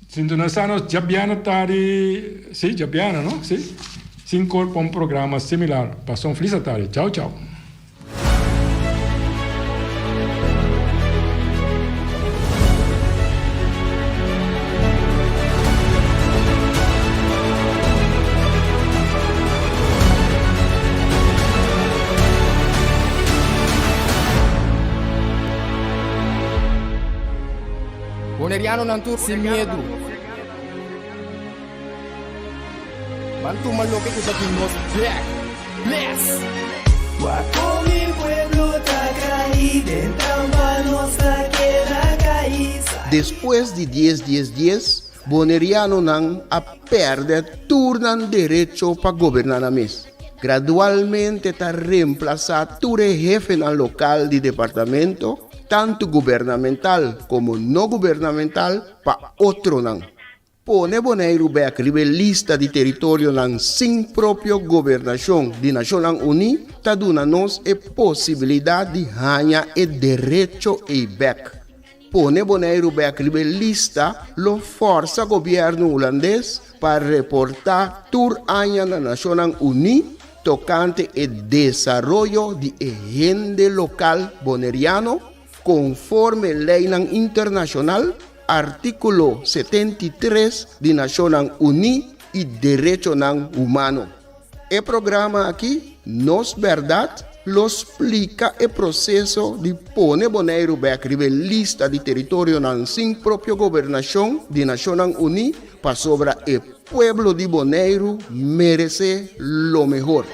Sintonisa nos djabièrnè tardi, sí, djabièrnè no, sí, sinkor pa un programa similar. Pasa un flis atardi. Chau, chau. Bonerianonan tur sin miedu. Ban tuma loke ku ta di nos bek. Bless! Wak kon mi pueblo ta kai den trampa nos ta keda kai. Despues di dies dies dies, Bonerianonan a pèrdè tur nan derecho pa goberná nan mes. Gradualmente ta remplasá tur e hefenan lokal di departamento, tantu gubernamental komo no gubernamental, pa otronan. Pone Boneiru bèk riba e lista di teritorionan sin propio gobernashon di Nashonnan Uní ta duna nos e posibilidat di haña e derecho ei bèk. Pone Boneiru bèk riba e lista lo fòrsa gobièrnu hulandes pa reportá tur aña na Nashonnan Uní tokante e desaroyo di e hende lokal boneriano konforme leinan internashonal, artíkulo 73 di Nashonnan Uní i derechonan humano. E programa aki, Nos Bèrdat, lo splika e proseso di pone Boneiru bèk riba e lista di teritorionan sin propio gobernashon di Nashonnan Uní pasobra e pueblo di Boneiru meresé lo mehor.